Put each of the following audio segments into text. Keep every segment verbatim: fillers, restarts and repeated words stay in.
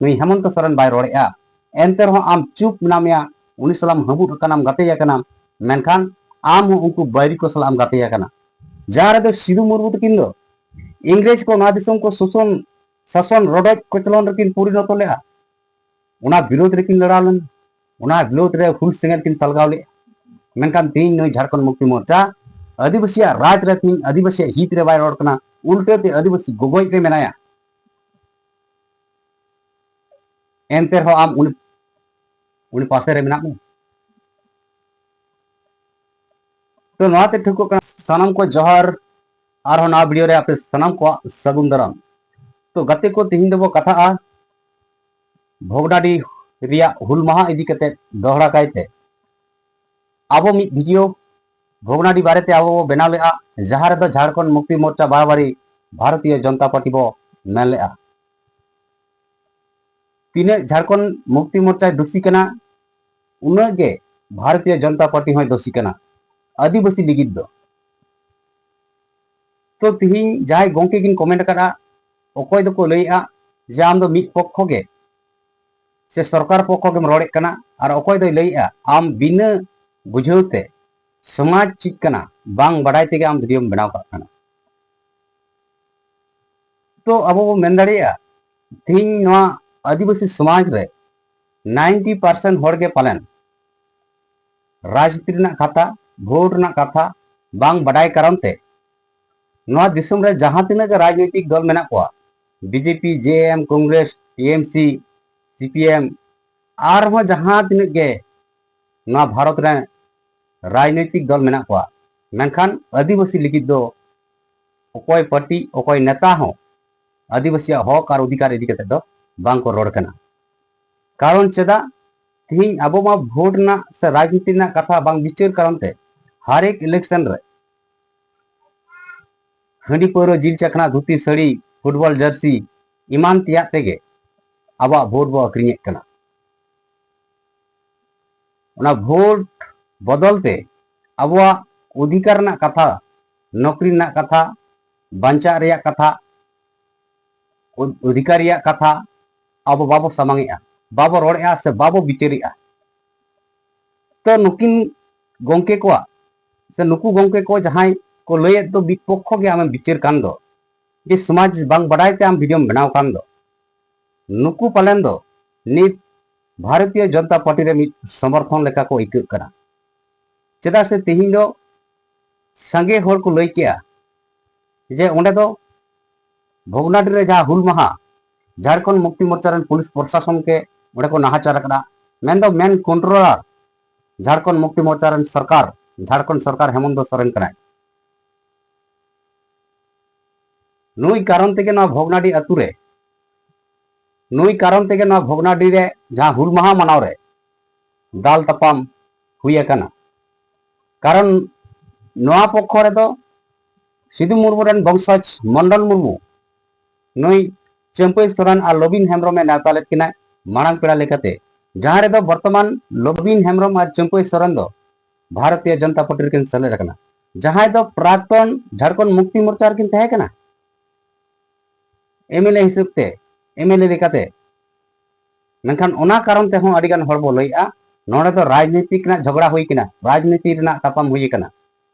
ᱱᱩᱭ ᱦᱮᱢᱚᱱᱛᱚ ᱥᱚᱨᱮᱱ ᱵᱟᱭ ᱨᱚᱲᱮᱫᱼᱟ᱾ ᱮᱱᱛᱮ ᱨᱮᱦᱚᱸ ᱟᱢ ᱪᱩᱯ ᱢᱮᱱᱟᱜ ᱢᱮᱭᱟ, ᱩᱱᱤ ᱥᱟᱞᱟᱜ ᱮᱢ ᱦᱟᱹᱵᱩᱫ ᱟᱠᱟᱱᱟᱢ, ᱜᱟᱛᱮ ᱟᱠᱟᱱᱟᱢ, ᱢᱮᱱᱠᱷᱟᱱ ᱟᱢ ᱦᱚᱸ ᱩᱱᱠᱩ ᱵᱟᱹᱭᱨᱤ ᱠᱚ ᱥᱟᱞᱟᱜ ᱮᱢ ᱜᱟᱛᱮ ᱟᱠᱟᱱᱟ᱾ ᱡᱟᱦᱟᱸ ᱨᱮᱫᱚ ᱥᱤᱫᱩ ᱢᱩᱨᱢᱩ ᱛᱟᱹᱠᱤᱱ ᱫᱚ ᱤᱝᱨᱮᱡᱽ ᱠᱚ ᱱᱚᱣᱟ ᱫᱤᱥᱚᱢ ᱠᱚ ᱥᱳᱥᱚᱱ, ᱥᱟᱥᱚᱱ, ᱨᱚᱰᱚᱡ ᱠᱚᱪᱞᱚᱱ ᱨᱮᱠᱤᱱ ᱯᱚᱨᱤᱱᱚᱛᱚ ᱞᱮᱫᱼᱟ, ᱚᱱᱟ ᱵᱤᱨᱳᱫᱷ ᱨᱮᱠᱤᱱ ᱞᱟᱲᱟᱣ ᱞᱮᱱᱟ, ᱚᱱᱟ ᱵᱤᱨᱳᱫᱷ ᱨᱮ ᱦᱩᱞ ᱥᱮᱸᱜᱮᱞ ᱠᱤᱱ ᱥᱟᱞᱜᱟᱣ ᱞᱮᱫᱼᱟ᱾ ᱢᱮᱱᱠᱷᱟᱱ ᱛᱮᱦᱮᱧ ᱱᱩᱭ ᱡᱷᱟᱲᱠᱷᱚᱸᱰ ᱢᱩᱠᱛᱤ ᱢᱳᱨᱪᱟ ᱟᱹᱫᱤᱵᱟᱹᱥᱤᱭᱟᱜ ᱨᱟᱡᱽ ᱨᱮ ᱛᱮᱦᱮᱧ ᱟᱹᱫᱤᱵᱟᱹᱥᱤᱭᱟᱜ ᱦᱤᱛ ᱨᱮ ᱵᱟᱭ ᱨᱚᱲ ᱠᱟᱱᱟ, ᱩᱞᱴᱟᱹ ᱛᱮ ᱟᱹᱫᱤᱵᱟᱹᱥᱤ ᱜᱚᱜᱚᱡ ᱨᱮ ᱢᱮᱱᱟᱭᱟ᱾ ᱮᱱᱛᱮ ᱨᱮᱦᱚᱸ ᱟᱢ ᱩᱱᱤ, ᱩᱱᱤ ᱯᱟᱥᱮ ᱨᱮ ᱢᱮᱱᱟᱜ ᱢᱮᱭᱟ᱾ ᱛᱚ ᱱᱚᱣᱟᱛᱮ ᱴᱷᱤᱠᱚᱜ ᱠᱟᱱᱟ, ᱥᱟᱱᱟᱢ ᱠᱚ ᱡᱚᱦᱟᱨ, ᱟᱨᱦᱚᱸ ᱱᱟᱣᱟ ᱵᱷᱤᱰᱤᱭᱳ ᱨᱮ ᱟᱯᱮ ᱥᱟᱱᱟᱢ ᱠᱚᱣᱟᱜ ᱥᱟᱹᱜᱩᱱ ᱫᱟᱨᱟᱢ᱾ ᱛᱚ ᱜᱟᱛᱮ ᱠᱚ, ᱛᱮᱦᱮᱧ ᱫᱚᱵᱚ ᱠᱟᱛᱷᱟᱜᱼᱟ ᱵᱷᱚᱜᱽᱱᱟᱰᱤ ᱨᱮᱭᱟᱜ ᱦᱩᱞ ᱢᱟᱦᱟ ᱤᱫᱤ ᱠᱟᱛᱮ ᱫᱚᱦᱲᱟ ᱠᱟᱭᱛᱮ᱾ ᱟᱵᱚ ᱢᱤᱫ ᱵᱷᱤᱰᱤᱭᱳ ᱵᱷᱚᱜᱽᱱᱟᱰᱤ ᱵᱟᱨᱮᱛᱮ ᱟᱵᱚ ᱵᱚ ᱵᱮᱱᱟᱣ ᱞᱮᱫᱼᱟ, ᱡᱟᱦᱟᱸ ᱨᱮᱫᱚ ᱡᱷᱟᱲᱠᱷᱚᱸᱰ ᱢᱩᱠᱛᱤ ᱢᱳᱨᱪᱟ ᱵᱟᱨᱟᱵᱟᱨᱤ ᱵᱷᱟᱨᱚᱛᱤᱭᱚ ᱡᱚᱱᱚᱛᱟ ᱯᱟᱨᱴᱤ ᱵᱚ ᱢᱮᱱ ᱞᱮᱫᱼᱟ᱾ ᱛᱤᱱᱟᱹᱜ ᱡᱷᱟᱲᱠᱷᱚᱸᱰ ᱢᱩᱠᱛᱤ ᱢᱳᱨᱪᱟᱭ ᱫᱳᱥᱤ ᱠᱟᱱᱟ, ᱩᱱᱟᱹᱜ ᱜᱮ ᱵᱷᱟᱨᱚᱛᱤᱭᱚ ᱡᱚᱱᱚᱛᱟ ᱯᱟᱨᱴᱤ ᱦᱚᱸᱭ ᱫᱳᱥᱤ ᱠᱟᱱᱟ ᱟᱹᱫᱤᱵᱟᱹᱥᱤ ᱞᱟᱹᱜᱤᱫ ᱫᱚ᱾ ᱛᱚ ᱛᱤᱦᱤᱧ ᱡᱟᱦᱟᱸᱭ ᱜᱚᱝᱠᱮ ᱠᱤᱱ ᱠᱚᱢᱮᱱᱴ ᱟᱠᱟᱫᱼᱟ, ᱚᱠᱚᱭ ᱫᱚᱠᱚ ᱞᱟᱹᱭᱮᱫᱼᱟ ᱡᱮ ᱟᱢ ᱫᱚ ᱢᱤᱫ ᱯᱚᱠᱠᱷᱚ ᱜᱮ ᱥᱮ ᱥᱚᱨᱠᱟᱨ ᱯᱚᱠᱠᱷᱚ ᱜᱮᱢ ᱨᱚᱲᱮᱫ ᱠᱟᱱᱟ, ᱟᱨ ᱚᱠᱚᱭ ᱫᱚᱭ ᱞᱟᱹᱭᱮᱫᱼᱟ ᱟᱢ ᱵᱤᱱᱟᱹ ᱵᱩᱡᱷᱟᱹᱣ ᱛᱮ ᱥᱚᱢᱟᱡᱽ ᱪᱮᱫ ᱠᱟᱱᱟ ᱵᱟᱝ ᱵᱟᱰᱟᱭ ᱛᱮᱜᱮ ᱟᱢ ᱵᱷᱤᱰᱤᱭᱳᱢ ᱵᱮᱱᱟᱣ ᱠᱟᱜ ᱠᱟᱱᱟ᱾ ᱛᱚ ᱟᱵᱚ ᱵᱚ ᱢᱮᱱ ᱫᱟᱲᱮᱭᱟᱜᱼᱟ, ᱛᱮᱦᱮᱧ ᱱᱚᱣᱟ ᱟᱹᱫᱤᱵᱟᱹᱥᱤ ᱥᱚᱢᱟᱡᱽ ᱨᱮ ᱱᱟᱭᱤᱱᱴᱤ ᱯᱟᱨᱥᱮᱱᱴ ᱦᱚᱲ ᱜᱮ ᱯᱟᱞᱮᱱ ᱨᱟᱡᱽᱱᱤᱛᱤ ᱨᱮᱱᱟᱜ ᱠᱟᱛᱷᱟ, ᱵᱷᱳᱴ ᱨᱮᱱᱟᱜ ᱠᱟᱛᱷᱟ ᱵᱟᱝ ᱵᱟᱰᱟᱭ ᱠᱟᱨᱚᱱ ᱛᱮ ᱱᱚᱣᱟ ᱫᱤᱥᱚᱢ ᱨᱮ ᱡᱟᱦᱟᱸ ᱛᱤᱱᱟᱹᱜ ᱜᱮ ᱨᱟᱡᱽᱱᱤᱛᱤᱠ ᱫᱚᱞ ᱢᱮᱱᱟᱜ ᱠᱚᱣᱟ, ᱵᱤᱡᱮᱯᱤ, ᱡᱮᱮᱢ, ᱠᱚᱝᱜᱨᱮᱥ, ᱴᱤᱮᱢᱥᱤ, ᱥᱤᱯᱤᱮᱢ, ᱟᱨᱦᱚᱸ ᱡᱟᱦᱟᱸ ᱛᱤᱱᱟᱹᱜ ᱜᱮ ᱱᱚᱣᱟ ᱵᱷᱟᱨᱚᱛ ᱨᱮ ᱨᱟᱡᱽᱱᱤᱛᱤᱠ ᱫᱚᱞ ᱢᱮᱱᱟᱜ ᱠᱚᱣᱟ, ᱢᱮᱱᱠᱷᱟᱱ ᱟᱹᱫᱤᱵᱟᱹᱥᱤ ᱞᱟᱹᱜᱤᱫ ᱫᱚ ᱚᱠᱚᱭ ᱯᱟᱨᱴᱤ, ᱚᱠᱚᱭ ᱱᱮᱛᱟ ᱦᱚᱸ ᱟᱹᱫᱤᱵᱟᱹᱥᱤᱭᱟᱜ ᱦᱚᱠ ᱟᱨ ᱚᱫᱷᱤᱠᱟᱨ ᱤᱫᱤ ᱠᱟᱛᱮ ᱫᱚ ᱵᱟᱝ ᱠᱚ ᱨᱚᱲ ᱠᱟᱱᱟ᱾ ᱠᱟᱨᱚᱱ ᱪᱮᱫᱟᱜ? ᱛᱤᱦᱤᱧ ᱟᱵᱚ ᱢᱟ ᱵᱷᱳᱴ ᱨᱮᱱᱟᱜ ᱥᱮ ᱨᱟᱡᱽᱱᱤᱛᱤ ᱨᱮᱱᱟᱜ ᱠᱟᱛᱷᱟ ᱵᱟᱝ ᱵᱤᱪᱟᱹᱨ ᱠᱟᱨᱚᱱ ᱛᱮ ᱦᱟᱨ ᱮᱠ ᱤᱞᱮᱠᱥᱚᱱ ᱨᱮ ᱦᱟᱺᱰᱤ ᱯᱟᱹᱣᱨᱟᱹ, ᱡᱤᱞ ᱪᱟᱠᱷᱱᱟ, ᱫᱷᱩᱛᱤ ᱥᱟᱹᱲᱤ, ᱯᱷᱩᱴᱵᱚᱞ ᱡᱟᱹᱨᱥᱤ ᱮᱢᱟᱱ ᱛᱮᱭᱟᱜ ᱛᱮᱜᱮ ᱟᱵᱚᱣᱟᱜ ᱵᱷᱳᱴ ᱵᱚ ᱟᱹᱠᱷᱨᱤᱧᱮᱫ ᱠᱟᱱᱟ᱾ ᱚᱱᱟ ᱵᱷᱳᱴ ᱵᱚᱫᱚᱞ ᱛᱮ ᱟᱵᱚᱣᱟᱜ ᱚᱫᱷᱤᱠᱟᱨ ᱨᱮᱱᱟᱜ ᱠᱟᱛᱷᱟ, ᱱᱚᱠᱨᱤ ᱨᱮᱱᱟᱜ ᱠᱟᱛᱷᱟ, ᱵᱟᱧᱪᱟᱜ ᱨᱮᱭᱟᱜ ᱠᱟᱛᱷᱟ, ᱚ-, ᱚᱫᱷᱤᱠᱟᱨ ᱨᱮᱭᱟᱜ ᱠᱟᱛᱷᱟ, ᱟᱵᱚ ᱵᱟᱵᱚ ᱥᱟᱢᱟᱝᱮᱜᱼᱟ, ᱵᱟᱵᱚ ᱨᱚᱲᱮᱜᱼᱟ ᱥᱮ ᱵᱟᱵᱚ ᱵᱤᱪᱟᱹᱨᱮᱜᱼᱟ᱾ ᱛᱚ ᱱᱩᱠᱤᱱ ᱜᱚᱝᱠᱮ ᱠᱚᱣᱟᱜ ᱥᱮ ᱱᱩᱠᱩ ᱜᱚᱝᱠᱮ ᱠᱚ ᱡᱟᱦᱟᱸᱭ ᱠᱚ ᱞᱟᱹᱭᱮᱫ ᱫᱚ, ᱵᱤᱯᱚᱠᱠᱷᱚ ᱜᱮ ᱟᱢᱮᱢ ᱵᱤᱪᱟᱹᱨ ᱠᱟᱱ ᱫᱚ, ᱡᱮ ᱥᱚᱢᱟᱡᱽ ᱵᱟᱝ ᱵᱟᱰᱟᱭ ᱛᱮ ᱟᱢ ᱵᱷᱤᱰᱤᱭᱳᱢ ᱵᱮᱱᱟᱣ ᱠᱟᱱ ᱫᱚ, ᱱᱩᱠᱩ ᱯᱟᱞᱮᱱ ᱫᱚ ᱱᱤᱛ ᱵᱷᱟᱨᱚᱛᱤᱭᱚ ᱡᱚᱱᱚᱛᱟ ᱯᱟᱨᱴᱤ ᱨᱮ ᱢᱤᱫ ᱥᱚᱢᱚᱨᱛᱷᱚᱱ ᱞᱮᱠᱟ ᱠᱚ ᱟᱹᱭᱠᱟᱹᱜ ᱠᱟᱱᱟ᱾ ᱪᱮᱫᱟᱜ ᱥᱮ ᱛᱮᱦᱮᱧ ᱫᱚ ᱥᱟᱸᱜᱮ ᱦᱚᱲ ᱠᱚ ᱞᱟᱹᱭ ᱠᱮᱜᱼᱟ ᱡᱮ ᱚᱸᱰᱮ ᱫᱚ ᱵᱷᱚᱜᱽᱱᱟᱰᱤ ᱨᱮ ᱡᱟᱦᱟᱸ ᱦᱩᱞ ᱢᱟᱦᱟ ᱡᱷᱟᱲᱠᱷᱚᱸᱰ ᱢᱩᱠᱛᱤ ᱢᱳᱨᱪᱟ ᱨᱮᱱ ᱯᱩᱞᱤᱥ ᱯᱨᱚᱥᱟᱥᱚᱱ ᱜᱮ ᱚᱸᱰᱮ ᱠᱚ ᱱᱟᱦᱟᱪᱟᱨ ᱟᱠᱟᱫᱟ, ᱢᱮᱱᱫᱚ ᱢᱮᱱ ᱠᱚᱱᱴᱨᱳᱞᱟᱨ ᱡᱷᱟᱲᱠᱷᱚᱸᱰ ᱢᱩᱠᱛᱤ ᱢᱳᱨᱪᱟ ᱨᱮᱱ ᱥᱚᱨᱠᱟᱨ, ᱡᱷᱟᱲᱠᱷᱚᱸᱰ ᱥᱚᱨᱠᱟᱨ ᱦᱮᱢᱚᱱᱛᱚ ᱥᱚᱨᱮᱱ ᱠᱟᱱᱟᱭ᱾ ᱱᱩᱭ ᱠᱟᱨᱚᱱ ᱛᱮᱜᱮ ᱱᱚᱣᱟ ᱵᱷᱚᱜᱽᱱᱟᱰᱤ ᱟᱛᱩ ᱨᱮ, ᱱᱩᱭ ᱠᱟᱨᱚᱱ ᱛᱮᱜᱮ ᱱᱚᱣᱟ ᱵᱷᱚᱜᱽᱱᱟᱰᱤ ᱨᱮ ᱡᱟᱦᱟᱸ ᱦᱩᱞ ᱢᱟᱦᱟ ᱢᱟᱱᱟᱣ ᱨᱮ ᱫᱟᱞ ᱛᱟᱯᱟᱢ ᱦᱩᱭ ᱟᱠᱟᱱᱟ᱾ ᱠᱟᱨᱚᱱ ᱱᱚᱣᱟ ᱯᱚᱠᱠᱷᱚ ᱨᱮᱫᱚ ᱥᱤᱫᱩ ᱢᱩᱨᱢᱩ ᱨᱮᱱ ᱵᱚᱝᱥᱚᱡᱽ ᱢᱚᱱᱰᱚᱞ ᱢᱩᱨᱢᱩ ᱱᱩᱭ ᱪᱟᱹᱢᱯᱟᱹᱭ ᱥᱚᱨᱮᱱ ᱟᱨ ᱞᱚᱵᱤᱱ ᱦᱮᱢᱵᱨᱚᱢ ᱮ ᱱᱮᱣᱛᱟ ᱞᱮᱫ ᱠᱤᱱᱟ ᱢᱟᱲᱟᱝ ᱯᱮᱲᱟ ᱞᱮᱠᱟᱛᱮ, ᱡᱟᱦᱟᱸ ᱨᱮᱫᱚ ᱵᱚᱨᱛᱚᱢᱟᱱ ᱞᱚᱵᱤᱱ ᱦᱮᱢᱵᱨᱚᱢ ᱟᱨ ᱪᱟᱹᱢᱯᱟᱹᱭ ᱥᱚᱨᱮᱱ ᱫᱚ ᱵᱷᱟᱨᱚᱛᱤᱭᱚ ᱡᱚᱱᱚᱛᱟ ᱯᱟᱨᱴᱤ ᱨᱮᱠᱤᱱ ᱥᱮᱞᱮᱫ ᱟᱠᱟᱱᱟ, ᱡᱟᱦᱟᱸᱭ ᱫᱚ ᱯᱨᱟᱠᱛᱚᱱ ᱡᱷᱟᱲᱠᱷᱚᱸᱰ ᱢᱩᱠᱛᱤ ᱢᱳᱨᱪᱟ ᱨᱮᱠᱤᱱ ᱛᱟᱦᱮᱸ ᱠᱟᱱᱟ ᱮᱢᱮᱞᱮ ᱦᱤᱥᱟᱹᱵ ᱛᱮ, ᱮᱢᱮᱞᱮ ᱞᱮᱠᱟᱛᱮ᱾ ᱢᱮᱱᱠᱷᱟᱱ ᱚᱱᱟ ᱠᱟᱨᱚᱱ ᱛᱮᱦᱚᱸ ᱟᱹᱰᱤ ᱜᱟᱱ ᱦᱚᱲ ᱵᱚ ᱞᱟᱹᱭᱮᱜᱼᱟ, ᱱᱚᱰᱮ ᱫᱚ ᱨᱟᱡᱽᱱᱤᱛᱤᱠ ᱨᱮᱱᱟᱜ ᱡᱷᱚᱜᱽᱲᱟ ᱦᱩᱭ ᱠᱟᱱᱟ, ᱨᱟᱡᱽᱱᱤᱛᱤ ᱨᱮᱱᱟᱜ ᱛᱟᱯᱟᱢ ᱦᱩᱭ ᱠᱟᱱᱟ᱾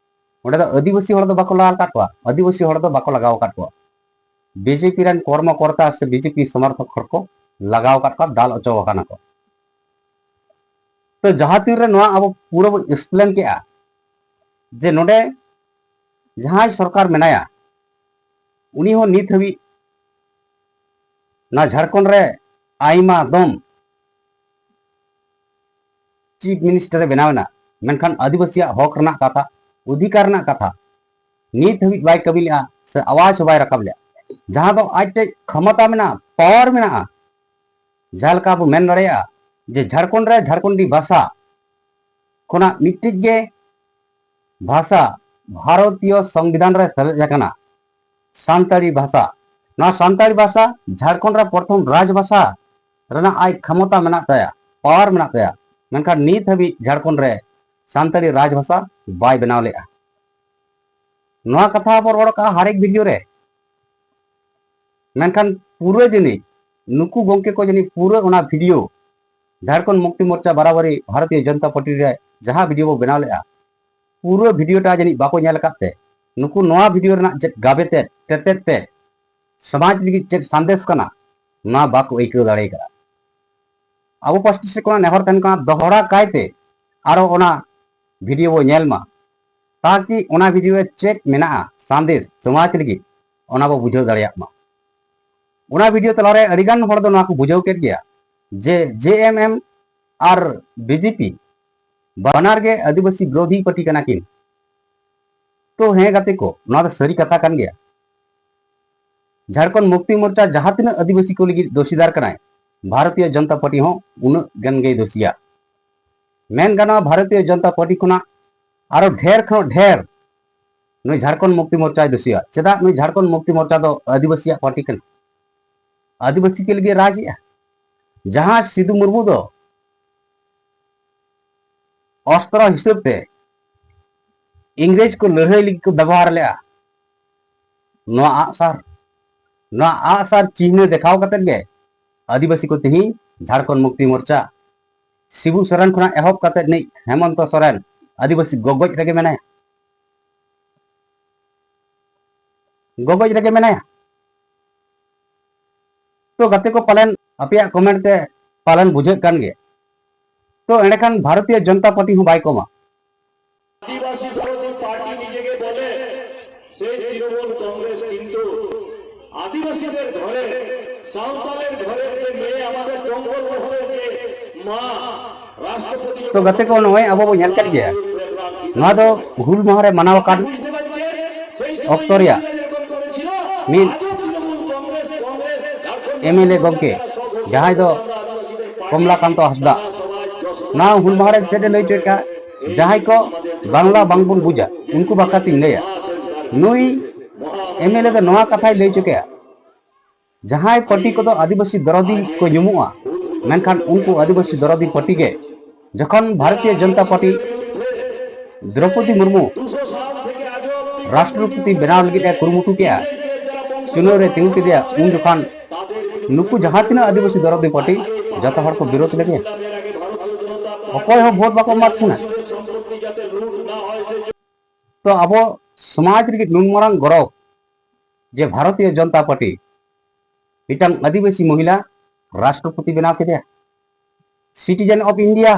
ᱚᱸᱰᱮ ᱫᱚ ᱟᱹᱫᱤᱵᱟᱹᱥᱤ ᱦᱚᱲ ᱫᱚ ᱵᱟᱠᱚ ᱞᱟᱜᱟᱣ ᱟᱠᱟᱫ ᱠᱚᱣᱟ, ᱟᱹᱫᱤᱵᱟᱹᱥᱤ ᱦᱚᱲ ᱫᱚ ᱵᱟᱠᱚ ᱞᱟᱜᱟᱣ ᱟᱠᱟᱫ ᱠᱚᱣᱟ᱾ ᱵᱤᱡᱮᱯᱤ ᱨᱮᱱ ᱠᱚᱨᱢᱚᱠᱚᱨᱛᱟ ᱥᱮ ᱵᱤᱡᱮᱯᱤ ᱥᱚᱢᱚᱨᱛᱷᱚᱠ ᱦᱚᱲ ᱠᱚ ᱞᱟᱜᱟᱣ ᱟᱠᱟᱫ ᱠᱚᱣᱟ, ᱫᱟᱞ ᱦᱚᱪᱚ ᱟᱠᱟᱱᱟ ᱠᱚ᱾ ᱛᱚ ᱡᱟᱦᱟᱸ ᱛᱤᱱ ᱨᱮ ᱱᱚᱣᱟ ᱟᱵᱚ ᱯᱩᱨᱟᱹ ᱵᱚ explain ᱠᱮᱜᱼᱟ ᱡᱮ ᱱᱚᱰᱮ ᱡᱟᱦᱟᱸᱭ ᱥᱚᱨᱠᱟᱨ ᱢᱮᱱᱟᱭᱟ, ᱩᱱᱤ ᱦᱚᱸ ᱱᱤᱛ ᱦᱟᱹᱵᱤᱡ ᱱᱚᱣᱟ ᱡᱷᱟᱲᱠᱷᱚᱸᱰ ᱨᱮ ᱟᱭᱢᱟ ᱫᱚᱢ ᱪᱤᱯ ᱢᱤᱱᱤᱥᱴᱟᱨ ᱮ ᱵᱮᱱᱟᱣ ᱮᱱᱟ, ᱢᱮᱱᱠᱷᱟᱱ ᱟᱹᱫᱤᱵᱟᱹᱥᱤᱭᱟᱜ ᱦᱚᱠ ᱨᱮᱱᱟᱜ ᱠᱟᱛᱷᱟ, ᱚᱫᱷᱤᱠᱟᱨ ᱨᱮᱱᱟᱜ ᱠᱟᱛᱷᱟ ᱱᱤᱛ ᱦᱟᱹᱵᱤᱡ ᱵᱟᱭ ᱠᱟᱹᱢᱤ ᱞᱮᱜᱼᱟ ᱥᱮ ᱟᱣᱟᱡᱽ ᱦᱚᱸ ᱵᱟᱭ ᱨᱟᱠᱟᱵ ᱞᱮᱜᱼᱟ᱾ ᱡᱟᱦᱟᱸ ᱫᱚ ᱟᱡ ᱴᱷᱮᱡ ᱠᱷᱚᱢᱚᱛᱟ ᱢᱮᱱᱟᱜᱼᱟ, ᱯᱟᱣᱟᱨ ᱢᱮᱱᱟᱜᱼᱟ, ᱡᱟᱦᱟᱸ ᱞᱮᱠᱟ ᱵᱚ ᱢᱮᱱ ᱫᱟᱲᱮᱭᱟᱜᱼᱟ ᱡᱮ ᱡᱷᱟᱲᱠᱷᱚᱸᱰ ᱨᱮ ᱡᱷᱟᱲᱠᱷᱚᱸᱰᱤ ᱵᱷᱟᱥᱟ ᱠᱷᱚᱱᱟᱜ ᱢᱤᱫᱴᱤᱡ ᱜᱮ ᱵᱷᱟᱥᱟ ᱵᱷᱟᱨᱚᱛᱤᱭᱚ ᱥᱚᱝᱵᱤᱫᱷᱟᱱ ᱨᱮ ᱥᱮᱞᱮᱫ ᱟᱠᱟᱱᱟ, ᱥᱟᱱᱛᱟᱲᱤ ᱵᱷᱟᱥᱟ᱾ ᱱᱚᱣᱟ ᱥᱟᱱᱛᱟᱲᱤ ᱵᱷᱟᱥᱟ ᱡᱷᱟᱲᱠᱷᱚᱸᱰ ᱨᱮ ᱯᱨᱚᱛᱷᱚᱢ ᱨᱟᱡᱽ ᱵᱷᱟᱥᱟ ᱨᱮᱱᱟᱜ ᱟᱡ ᱠᱷᱚᱢᱚᱛᱟ ᱢᱮᱱᱟᱜ ᱛᱟᱭᱟ, ᱯᱟᱣᱟᱨ ᱢᱮᱱᱟᱜ ᱛᱟᱭᱟ, ᱢᱮᱱᱠᱷᱟᱱ ᱱᱤᱛ ᱦᱟᱹᱵᱤᱡ ᱡᱷᱟᱲᱠᱷᱚᱸᱰ ᱨᱮ ᱥᱟᱱᱛᱟᱲᱤ ᱨᱟᱡᱽ ᱵᱷᱟᱥᱟ ᱵᱟᱭ ᱵᱮᱱᱟᱣ ᱞᱮᱜᱼᱟ᱾ ᱱᱚᱣᱟ ᱠᱟᱛᱷᱟ ᱵᱚ ᱨᱚᱲ ᱠᱟᱜᱼᱟ ᱦᱟᱨᱮᱠ ᱵᱷᱤᱰᱤᱭᱳ ᱨᱮ, ᱢᱮᱱᱠᱷᱟᱱ ᱯᱩᱨᱟᱹ ᱡᱟᱹᱱᱤᱡ ᱱᱩᱠᱩ ᱜᱚᱝᱠᱮ ᱠᱚ ᱡᱟᱹᱱᱤᱡ ᱯᱩᱨᱟᱹ ᱚᱱᱟ ᱵᱷᱤᱰᱤᱭᱳ, ᱡᱷᱟᱲᱠᱷᱚᱸᱰ ᱢᱩᱠᱛᱤ ᱢᱳᱨᱪᱟ ᱵᱟᱨᱟᱵᱟᱨᱤ ᱵᱷᱟᱨᱚᱛᱤᱭᱚ ᱡᱚᱱᱚᱛᱟ ᱯᱟᱨᱴᱤ ᱨᱮ ᱡᱟᱦᱟᱸ ᱵᱷᱤᱰᱤᱭᱳ ᱵᱚ ᱵᱮᱱᱟᱣ ᱞᱮᱫᱼᱟ, ᱯᱩᱨᱟᱹ ᱵᱷᱤᱰᱤᱭᱳᱴᱟ ᱡᱟᱹᱱᱤᱡ ᱵᱟᱠᱚ ᱧᱮᱞ ᱟᱠᱟᱫ ᱛᱮ, ᱱᱩᱠᱩ ᱱᱚᱣᱟ ᱵᱷᱤᱰᱤᱭᱳ ᱨᱮᱱᱟᱜ ᱪᱮᱫ ᱜᱟᱵᱮ ᱛᱮᱫ, ᱛᱮᱛᱮᱫ ᱛᱮᱫ, ᱥᱚᱢᱟᱡᱽ ᱞᱟᱹᱜᱤᱫ ᱪᱮᱫ ᱥᱟᱸᱫᱮᱥ ᱠᱟᱱᱟ, ᱱᱚᱣᱟ ᱵᱟᱠᱚ ᱟᱹᱭᱠᱟᱹᱣ ᱫᱟᱲᱮ ᱟᱠᱟᱫᱼᱟ᱾ ᱟᱵᱚ ᱯᱟᱥᱴᱟ ᱥᱮᱫ ᱠᱷᱚᱱᱟᱜ ᱱᱮᱦᱚᱨ ᱛᱟᱦᱮᱱ ᱠᱟᱱᱟ, ᱫᱚᱦᱲᱟ ᱠᱟᱭᱛᱮ ᱟᱨᱚ ᱚᱱᱟ ᱵᱷᱤᱰᱤᱭᱳ ᱵᱚ ᱧᱮᱞ ᱢᱟ, ᱛᱟᱠᱤ ᱚᱱᱟ ᱵᱷᱤᱰᱤᱭᱳ ᱨᱮ ᱪᱮᱫ ᱢᱮᱱᱟᱜᱼᱟ ᱥᱟᱸᱫᱮᱥ ᱥᱚᱢᱟᱡᱽ ᱞᱟᱹᱜᱤᱫ, ᱚᱱᱟ ᱵᱚ ᱵᱩᱡᱷᱟᱹᱣ ᱫᱟᱲᱮᱭᱟᱜ ᱢᱟ᱾ ᱚᱱᱟ ᱵᱷᱤᱰᱤᱭᱳ ᱛᱟᱞᱟᱨᱮ ᱟᱹᱰᱤᱜᱟᱱ ᱦᱚᱲ ᱫᱚ ᱱᱚᱣᱟ ᱠᱚ ᱵᱩᱡᱷᱟᱹᱣ ᱠᱮᱫ ᱜᱮᱭᱟ ᱡᱮ ᱡᱮ ᱮᱢ ᱮᱢ ᱟᱨ ᱵᱤ ᱡᱮ ᱯᱤ ᱵᱟᱱᱟᱨ ᱜᱮ ᱟᱹᱫᱤᱵᱟᱹᱥᱤ ᱵᱤᱨᱳᱫᱷᱤ ᱯᱟᱨᱴᱤ ᱠᱟᱱᱟ ᱠᱤᱱ᱾ ᱛᱚ ᱦᱮᱸ ᱜᱟᱛᱮ ᱠᱚ, ᱱᱚᱣᱟ ᱫᱚ ᱥᱟᱹᱨᱤ ᱠᱟᱛᱷᱟ ᱠᱟᱱ ᱜᱮᱭᱟ᱾ ᱡᱷᱟᱲᱠᱷᱚᱸᱰ ᱢᱩᱠᱛᱤ ᱢᱳᱨᱪᱟ ᱡᱟᱦᱟᱸ ᱛᱤᱱᱟᱹᱜ ᱟᱹᱫᱤᱵᱟᱹᱥᱤ ᱠᱚ ᱞᱟᱹᱜᱤᱫ ᱫᱳᱥᱤᱫᱟᱨ ᱠᱟᱱᱟᱭ, ᱵᱷᱟᱨᱚᱛᱤᱭᱚ ᱡᱚᱱᱚᱛᱟ ᱯᱟᱨᱴᱤ ᱦᱚᱸ ᱩᱱᱟᱹᱜ ᱜᱟᱱ ᱜᱮᱭ ᱫᱳᱥᱤᱭᱟ᱾ ᱢᱮᱱ ᱜᱟᱱᱚᱜᱼᱟ, ᱵᱷᱟᱨᱚᱛᱤᱭᱚ ᱡᱚᱱᱚᱛᱟ ᱯᱟᱨᱴᱤ ᱠᱷᱚᱱᱟᱜ ᱟᱨᱚ ᱰᱷᱮᱨ ᱠᱷᱚᱱ ᱰᱷᱮᱨ ᱱᱩᱭ ᱡᱷᱟᱲᱠᱷᱚᱸᱰ ᱢᱩᱠᱛᱤ ᱢᱳᱨᱪᱟᱭ ᱫᱳᱥᱤᱭᱟ᱾ ᱪᱮᱫᱟᱜ? ᱱᱩᱭ ᱡᱷᱟᱲᱠᱷᱚᱸᱰ ᱢᱩᱠᱛᱤ ᱢᱳᱨᱪᱟ ᱫᱚ ᱟᱹᱫᱤᱵᱟᱹᱥᱤᱭᱟᱜ ᱯᱟᱨᱴᱤ ᱠᱟᱱᱟ, ᱟᱹᱫᱤᱵᱟᱹᱥᱤ ᱠᱚ ᱞᱟᱹᱜᱤᱫ ᱨᱟᱡᱽ ᱮᱜᱼᱟ᱾ ᱡᱟᱦᱟᱸ ᱥᱤᱫᱩ ᱢᱩᱨᱢᱩ ᱫᱚ ᱚᱥᱛᱨᱚ ᱦᱤᱥᱟᱹᱵ ᱛᱮ ᱤᱝᱨᱮᱡᱽ ᱠᱚ ᱞᱟᱹᱲᱦᱟᱹᱭ ᱞᱟᱹᱜᱤᱫ ᱠᱚ ᱵᱮᱵᱚᱦᱟᱨ ᱞᱮᱫᱼᱟ ᱱᱚᱣᱟ ᱟᱜᱼᱥᱟᱨ, ᱱᱚᱣᱟ ᱟᱜᱼᱥᱟᱨ ᱪᱤᱦᱱᱟᱹ ᱫᱮᱠᱷᱟᱣ ᱠᱟᱛᱮᱫ ᱜᱮ ᱟᱹᱫᱤᱵᱟᱹᱥᱤ ᱠᱚ ᱛᱮᱦᱮᱧ ᱡᱷᱟᱲᱠᱷᱚᱸᱰ ᱢᱩᱠᱛᱤ ᱢᱳᱨᱪᱟ, ᱥᱤᱵᱩ ᱥᱚᱨᱮᱱ ᱠᱷᱚᱱᱟᱜ ᱮᱦᱚᱵ ᱠᱟᱛᱮᱫ ᱱᱤᱡ ᱦᱮᱢᱚᱱᱛᱚ ᱥᱚᱨᱮᱱ ᱟᱹᱫᱤᱵᱟᱹᱥᱤ ᱜᱚᱜᱚᱡ ᱨᱮᱜᱮ ᱢᱮᱱᱟᱭᱟ, ᱜᱚᱜᱚᱡ ᱨᱮᱜᱮ ᱢᱮᱱᱟᱭᱟ᱾ ᱛᱚ ᱜᱟᱛᱮ ᱠᱚ, ᱯᱟᱞᱮᱱ ᱟᱯᱮᱭᱟᱜ ᱠᱚᱢᱮᱱᱴ ᱛᱮ ᱯᱟᱞᱮᱱ ᱵᱩᱡᱷᱟᱹᱜ ᱠᱟᱱ ᱜᱮ᱾ ᱛᱚ ᱮᱸᱰᱮᱠᱷᱟᱱ ᱵᱷᱟᱨᱚᱛᱤᱭᱚ ᱡᱚᱱᱚᱛᱟ ᱯᱟᱨᱴᱤ ᱦᱚᱸ ᱵᱟᱭ ᱠᱚᱢᱟ᱾ ᱟᱹᱫᱤᱵᱟᱹᱥᱤ ᱵᱤᱨᱳᱫᱷᱤ ᱯᱟᱨᱴᱤ ᱱᱤᱡᱮ ᱜᱮ ᱵᱚᱞᱮ, সেই তৃণমূল কংগ্রেস কিন্তু আদিবাসীদের ঘরে, সাঁওতালের ঘরে যে মেয়ে আমাদের জঙ্গলমহলের যে মা, রাষ্ট্রপতি তো ᱜᱟᱛᱮ ᱠᱚ, ᱱᱚᱜᱼᱚᱭ ᱟᱵᱚ ᱵᱚ ᱧᱮᱞ ᱠᱮᱫ ᱜᱮᱭᱟ, ᱱᱚᱣᱟ ᱫᱚ ᱦᱩᱞ ᱢᱟᱦᱟ ᱨᱮ ᱢᱟᱱᱟᱣ ᱟᱠᱟᱱ ᱚᱠᱛᱚ ᱨᱮᱭᱟᱜ ᱢᱤᱫ ᱮᱢ ᱮᱞ ᱮ ᱜᱚᱢᱠᱮ, ᱡᱟᱦᱟᱸᱭ ᱫᱚ ᱠᱚᱢᱞᱟᱠᱟᱱᱛᱚ ᱦᱟᱸᱥᱫᱟ, ᱱᱚᱣᱟ ᱦᱩᱞ ᱢᱟᱦᱟ ᱨᱮ ᱪᱮᱫ ᱮ ᱞᱟᱹᱭ ᱦᱚᱪᱚᱭᱮᱫ ᱠᱟᱱ, ᱡᱟᱦᱟᱸᱭ ᱠᱚ ᱵᱟᱝᱞᱟ ᱵᱟᱝᱵᱚᱱ ᱵᱩᱡᱟ, ᱩᱱᱠᱩ ᱵᱟᱠᱷᱨᱟ ᱛᱤᱧ ᱞᱟᱹᱭᱟ᱾ ᱱᱩᱭ ᱮᱢ ᱮᱞ ᱮ ᱫᱚ ᱱᱚᱣᱟ ᱠᱟᱛᱷᱟᱭ ᱞᱟᱹᱭ ᱦᱚᱪᱚ ᱠᱮᱜᱼᱟ, ᱡᱟᱦᱟᱸᱭ ᱯᱟᱨᱴᱤ ᱠᱚᱫᱚ ᱟᱹᱫᱤᱵᱟᱹᱥᱤ ᱫᱚᱨᱚᱫᱤ ᱠᱚ ᱧᱩᱢᱩᱜᱼᱟ, ᱢᱮᱱᱠᱷᱟᱱ ᱩᱱᱠᱩ ᱟᱹᱫᱤᱵᱟᱹᱥᱤ ᱫᱚᱨᱚᱫᱤ ᱯᱟᱨᱴᱤ ᱜᱮ ᱡᱚᱠᱷᱚᱱ ᱵᱷᱟᱨᱚᱛᱤᱭᱚ ᱡᱚᱱᱚᱛᱟ ᱯᱟᱨᱴᱤ ᱫᱨᱚᱯᱚᱫᱤ ᱢᱩᱨᱢᱩ ᱨᱟᱥᱴᱨᱚᱯᱚᱛᱤ ᱵᱮᱱᱟᱣ ᱞᱟᱹᱜᱤᱫ ᱮ ᱠᱩᱨᱩᱢᱩᱴᱩ ᱠᱮᱜᱼᱟ, ᱪᱩᱱᱟᱹᱣ ᱨᱮ ᱛᱤᱸᱜᱩ ᱠᱮᱫᱮᱭᱟ, ᱩᱱ ᱡᱚᱠᱷᱚᱱ ᱱᱩᱠᱩ ᱡᱟᱦᱟᱸ ᱛᱤᱱᱟᱹᱜ ᱟᱹᱫᱤᱵᱟᱹᱥᱤ ᱫᱚᱨᱚᱫᱤ ᱯᱟᱨᱴᱤ, ᱡᱚᱛᱚ ᱦᱚᱲ ᱠᱚ ᱵᱤᱨᱳᱫ ᱞᱮᱫᱮᱭᱟ᱾ ᱚᱠᱚᱭ ᱦᱚᱸ ᱵᱷᱳᱴ ᱵᱟᱠᱚ ᱮᱢᱟᱫ ᱛᱟᱦᱮᱱᱟ᱾ ᱛᱚ ᱟᱵᱚ ᱥᱚᱢᱟᱡᱽ ᱞᱟᱹᱜᱤᱫ ᱱᱩᱱ ᱢᱟᱨᱟᱝ ᱜᱚᱨᱚᱵᱽ ᱡᱮ ᱵᱷᱟᱨᱚᱛᱤᱭᱚ ᱡᱚᱱᱚᱛᱟ ᱯᱟᱨᱴᱤ ᱢᱤᱫᱴᱟᱝ ᱟᱹᱫᱤᱵᱟᱹᱥᱤ ᱢᱚᱦᱤᱞᱟ ᱨᱟᱥᱴᱨᱚᱯᱚᱛᱤ ᱵᱮᱱᱟᱣ ᱠᱮᱫᱮᱭᱟ᱾ Citizen of India,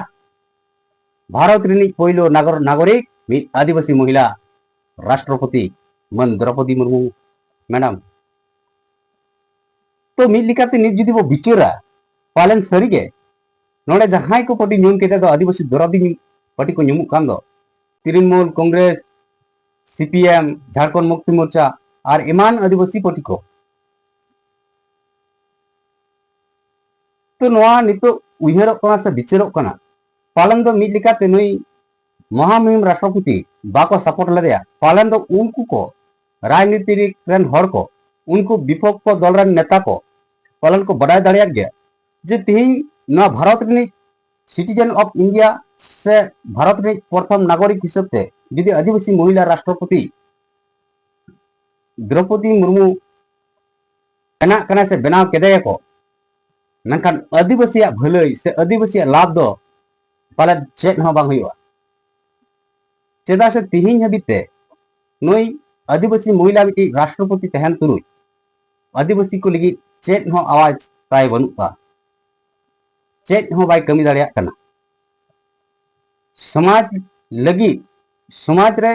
ᱵᱷᱟᱨᱚᱛ ᱨᱤᱱᱤᱡ ᱯᱳᱭᱞᱳ ᱱᱟᱜᱚᱨ-, ᱱᱟᱜᱚᱨᱤᱠ ᱢᱤᱫ ᱟᱹᱫᱤᱵᱟᱹᱥᱤ ᱢᱚᱦᱤᱞᱟ ᱨᱟᱥᱴᱨᱚᱯᱚᱛᱤ ᱢᱟᱹᱱ ᱫᱨᱚᱯᱚᱫᱤ ᱢᱩᱨᱢᱩ ᱢᱮᱰᱟᱢ᱾ ᱛᱚ ᱢᱤᱫ ᱞᱮᱠᱟᱛᱮ ᱱᱤᱛ ᱡᱩᱫᱤ ᱵᱚ ᱵᱤᱪᱟᱹᱨᱟ, ᱯᱟᱞᱮᱱ ᱥᱟᱹᱨᱤᱜᱮ ᱱᱚᱰᱮ ᱡᱟᱦᱟᱸᱭ ᱠᱚ ᱯᱟᱨᱴᱤ ᱧᱩᱢ ᱠᱮᱫᱮ ᱫᱚ ᱟᱹᱫᱤᱵᱟᱹᱥᱤ ᱫᱚᱨᱚᱫᱤ ᱯᱟᱨᱴᱤ ᱠᱚ ᱧᱩᱢᱩᱜ ᱠᱟᱱ ᱫᱚ, ᱛᱨᱤᱱᱢᱩᱞ, ᱠᱚᱝᱜᱨᱮᱥ, ᱥᱤᱯᱤᱮᱢ, ᱡᱷᱟᱲᱠᱷᱚᱸᱰ ᱢᱩᱠᱛᱤ ᱢᱳᱨᱪᱟ ᱟᱨ ᱮᱢᱟᱱ ᱟᱹᱫᱤᱵᱟᱹᱥᱤ ᱯᱟᱨᱴᱤ ᱠᱚ᱾ ᱛᱚ ᱱᱚᱣᱟ ᱱᱤᱛᱚᱜ ᱩᱭᱦᱟᱹᱨᱚᱜ ᱠᱟᱱᱟ ᱥᱮ ᱵᱤᱪᱟᱹᱨᱚᱜ ᱠᱟᱱᱟ, ᱯᱟᱞᱮᱱ ᱫᱚ ᱢᱤᱫ ᱞᱮᱠᱟᱛᱮ ᱱᱩᱭ ᱢᱚᱦᱟᱢᱩᱦᱤᱢ ᱨᱟᱥᱴᱨᱚᱯᱚᱛᱤ ᱵᱟᱠᱚ ᱥᱟᱯᱳᱨᱴ ᱞᱮᱫᱮᱭᱟ, ᱯᱟᱞᱮᱱ ᱫᱚ ᱩᱱᱠᱩ ᱠᱚ ᱨᱟᱡᱽᱱᱤᱛᱤ ᱨᱮᱱ ᱦᱚᱲ ᱠᱚ, ᱩᱱᱠᱩ ᱵᱤᱯᱚᱠᱠᱷᱚ ᱫᱚᱞ ᱨᱮᱱ ᱱᱮᱛᱟ ᱠᱚ ᱯᱟᱞᱮᱱ ᱠᱚ ᱵᱟᱰᱟᱭ ᱫᱟᱲᱮᱭᱟᱜ ᱜᱮᱭᱟ ᱡᱮ ᱛᱮᱦᱮᱧ ᱱᱚᱣᱟ ᱵᱷᱟᱨᱚᱛ ᱨᱤᱱᱤᱡ Citizen of India ᱥᱮ ᱵᱷᱟᱨᱚᱛ ᱨᱤᱱᱤᱡ ᱯᱨᱚᱛᱷᱚᱢ ᱱᱟᱜᱚᱨᱤᱠ ᱦᱤᱥᱟᱹᱵ ᱛᱮ ᱡᱩᱫᱤ ᱟᱹᱫᱤᱵᱟᱹᱥᱤ ᱢᱚᱦᱤᱞᱟ ᱨᱟᱥᱴᱨᱚᱯᱚᱛᱤ ᱫᱨᱚᱯᱚᱫᱤ ᱢᱩᱨᱢᱩ ᱵᱮᱱᱟᱜ ᱠᱟᱱᱟ ᱥᱮ ᱵᱮᱱᱟᱣ ᱠᱮᱫᱮᱭᱟᱠᱚ, ᱢᱮᱱᱠᱷᱟᱱ ᱟᱹᱫᱤᱵᱟᱹᱥᱤᱭᱟᱜ ᱵᱷᱟᱹᱞᱟᱹᱭ ᱥᱮ ᱟᱹᱫᱤᱵᱟᱹᱥᱤᱭᱟᱜ ᱞᱟᱵᱷ ᱫᱚ ᱯᱟᱞᱮᱫ ᱪᱮᱫ ᱦᱚᱸ ᱵᱟᱝ ᱦᱩᱭᱩᱜᱼᱟ᱾ ᱪᱮᱫᱟᱜ ᱥᱮ ᱛᱤᱦᱤᱧ ᱦᱟᱹᱵᱤᱡ ᱛᱮ ᱱᱩᱭ ᱟᱹᱫᱤᱵᱟᱹᱥᱤ ᱢᱚᱦᱤᱞᱟ ᱢᱤᱫᱴᱤᱡ ᱨᱟᱥᱴᱨᱚᱯᱚᱛᱤ ᱛᱟᱦᱮᱱ ᱛᱩᱞᱩᱡ ᱟᱹᱫᱤᱵᱟᱹᱥᱤ ᱠᱚ ᱞᱟᱹᱜᱤᱫ ᱪᱮᱫ ᱦᱚᱸ ᱟᱣᱟᱡᱽ ᱛᱟᱭ ᱵᱟᱹᱱᱩᱜᱼᱟ, ᱪᱮᱫ ᱦᱚᱸ ᱵᱟᱭ ᱠᱟᱹᱢᱤ ᱫᱟᱲᱮᱭᱟᱜ ᱠᱟᱱᱟ᱾ ᱥᱚᱢᱟᱡᱽ ᱞᱟᱹᱜᱤᱫ, ᱥᱚᱢᱟᱡᱽ ᱨᱮ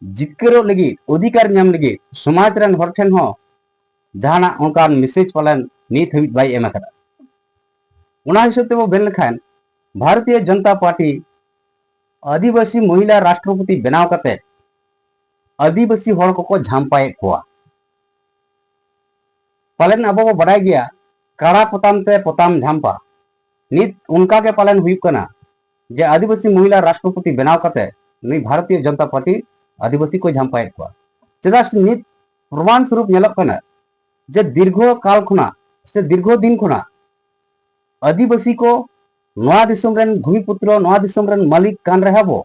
ᱡᱤᱛᱠᱟᱹᱨᱚᱜ ᱞᱟᱹᱜᱤᱫ, ᱚᱫᱷᱤᱠᱟᱨ ᱧᱟᱢ ᱞᱟᱹᱜᱤᱫ ᱥᱚᱢᱟᱡᱽ ᱨᱮᱱ ᱦᱚᱲ ᱴᱷᱮᱱ ᱦᱚᱸ ᱡᱟᱦᱟᱱᱟᱜ ᱚᱱᱠᱟᱱ ᱢᱮᱥᱮᱡᱽ ᱯᱟᱞᱮᱱ ᱱᱤᱛ ᱦᱟᱹᱵᱤᱡ ᱵᱟᱭ ᱮᱢ ᱟᱠᱟᱫᱟ᱾ ᱚᱱᱟ ᱦᱤᱥᱟᱹᱵ ᱛᱮᱵᱚ ᱢᱮᱱ ᱞᱮᱠᱷᱟᱱ ᱵᱷᱟᱨᱚᱛᱤᱭᱚ ᱡᱚᱱᱚᱛᱟ ᱯᱟᱨᱴᱤ ᱟᱹᱫᱤᱵᱟᱹᱥᱤ ᱢᱚᱦᱤᱞᱟ ᱨᱟᱥᱴᱨᱚᱯᱚᱛᱤ ᱵᱮᱱᱟᱣ ᱠᱟᱛᱮ ᱟᱹᱫᱤᱵᱟᱹᱥᱤ ᱦᱚᱲ ᱠᱚᱠᱚ ᱡᱷᱟᱢᱯᱟᱭᱮᱫ ᱠᱚᱣᱟ᱾ ᱯᱟᱞᱮᱱ ᱟᱵᱚ ᱵᱚ ᱵᱟᱰᱟᱭ ᱜᱮᱭᱟ, ᱠᱟᱲᱟ ᱯᱚᱛᱟᱢ ᱛᱮ ᱯᱚᱛᱟᱢ ᱡᱷᱟᱢᱯᱟ᱾ ᱱᱤᱛ ᱚᱱᱠᱟ ᱜᱮ ᱯᱟᱞᱮᱱ ᱦᱩᱭᱩᱜ ᱠᱟᱱᱟ ᱡᱮ ᱟᱹᱫᱤᱵᱟᱹᱥᱤ ᱢᱚᱦᱤᱞᱟ ᱨᱟᱥᱴᱨᱚᱯᱚᱛᱤ ᱵᱮᱱᱟᱣ ᱠᱟᱛᱮ ᱱᱩᱭ ᱵᱷᱟᱨᱚᱛᱤᱭᱚ ᱡᱚᱱᱚᱛᱟ ᱯᱟᱨᱴᱤ ᱟᱹᱫᱤᱵᱟᱹᱥᱤ ᱠᱚ ᱡᱷᱟᱢᱯᱟᱭᱮᱫ ᱠᱚᱣᱟ᱾ ᱪᱮᱫᱟᱜ ᱥᱮ ᱱᱤᱛ ᱯᱨᱚᱢᱟᱱ ᱥᱚᱨᱩᱯ ᱧᱮᱞᱚᱜ ᱠᱟᱱᱟ ᱡᱮ ᱫᱤᱨᱜᱷᱚ ᱠᱟᱞ ᱠᱷᱚᱱᱟᱜ ᱥᱮ ᱫᱤᱨᱜᱷᱚ ᱫᱤᱱ ᱠᱷᱚᱱᱟᱜ ᱟᱹᱫᱤᱵᱟᱹᱥᱤ ᱠᱚ ᱱᱚᱣᱟ ᱫᱤᱥᱚᱢ ᱨᱮᱱ ᱵᱷᱩᱢᱤᱯᱩᱛᱨᱚ, ᱱᱚᱣᱟ ᱫᱤᱥᱚᱢ ᱨᱮᱱ ᱢᱟᱹᱞᱤᱠ ᱠᱟᱱ ᱨᱮᱦᱚᱸ ᱵᱚ,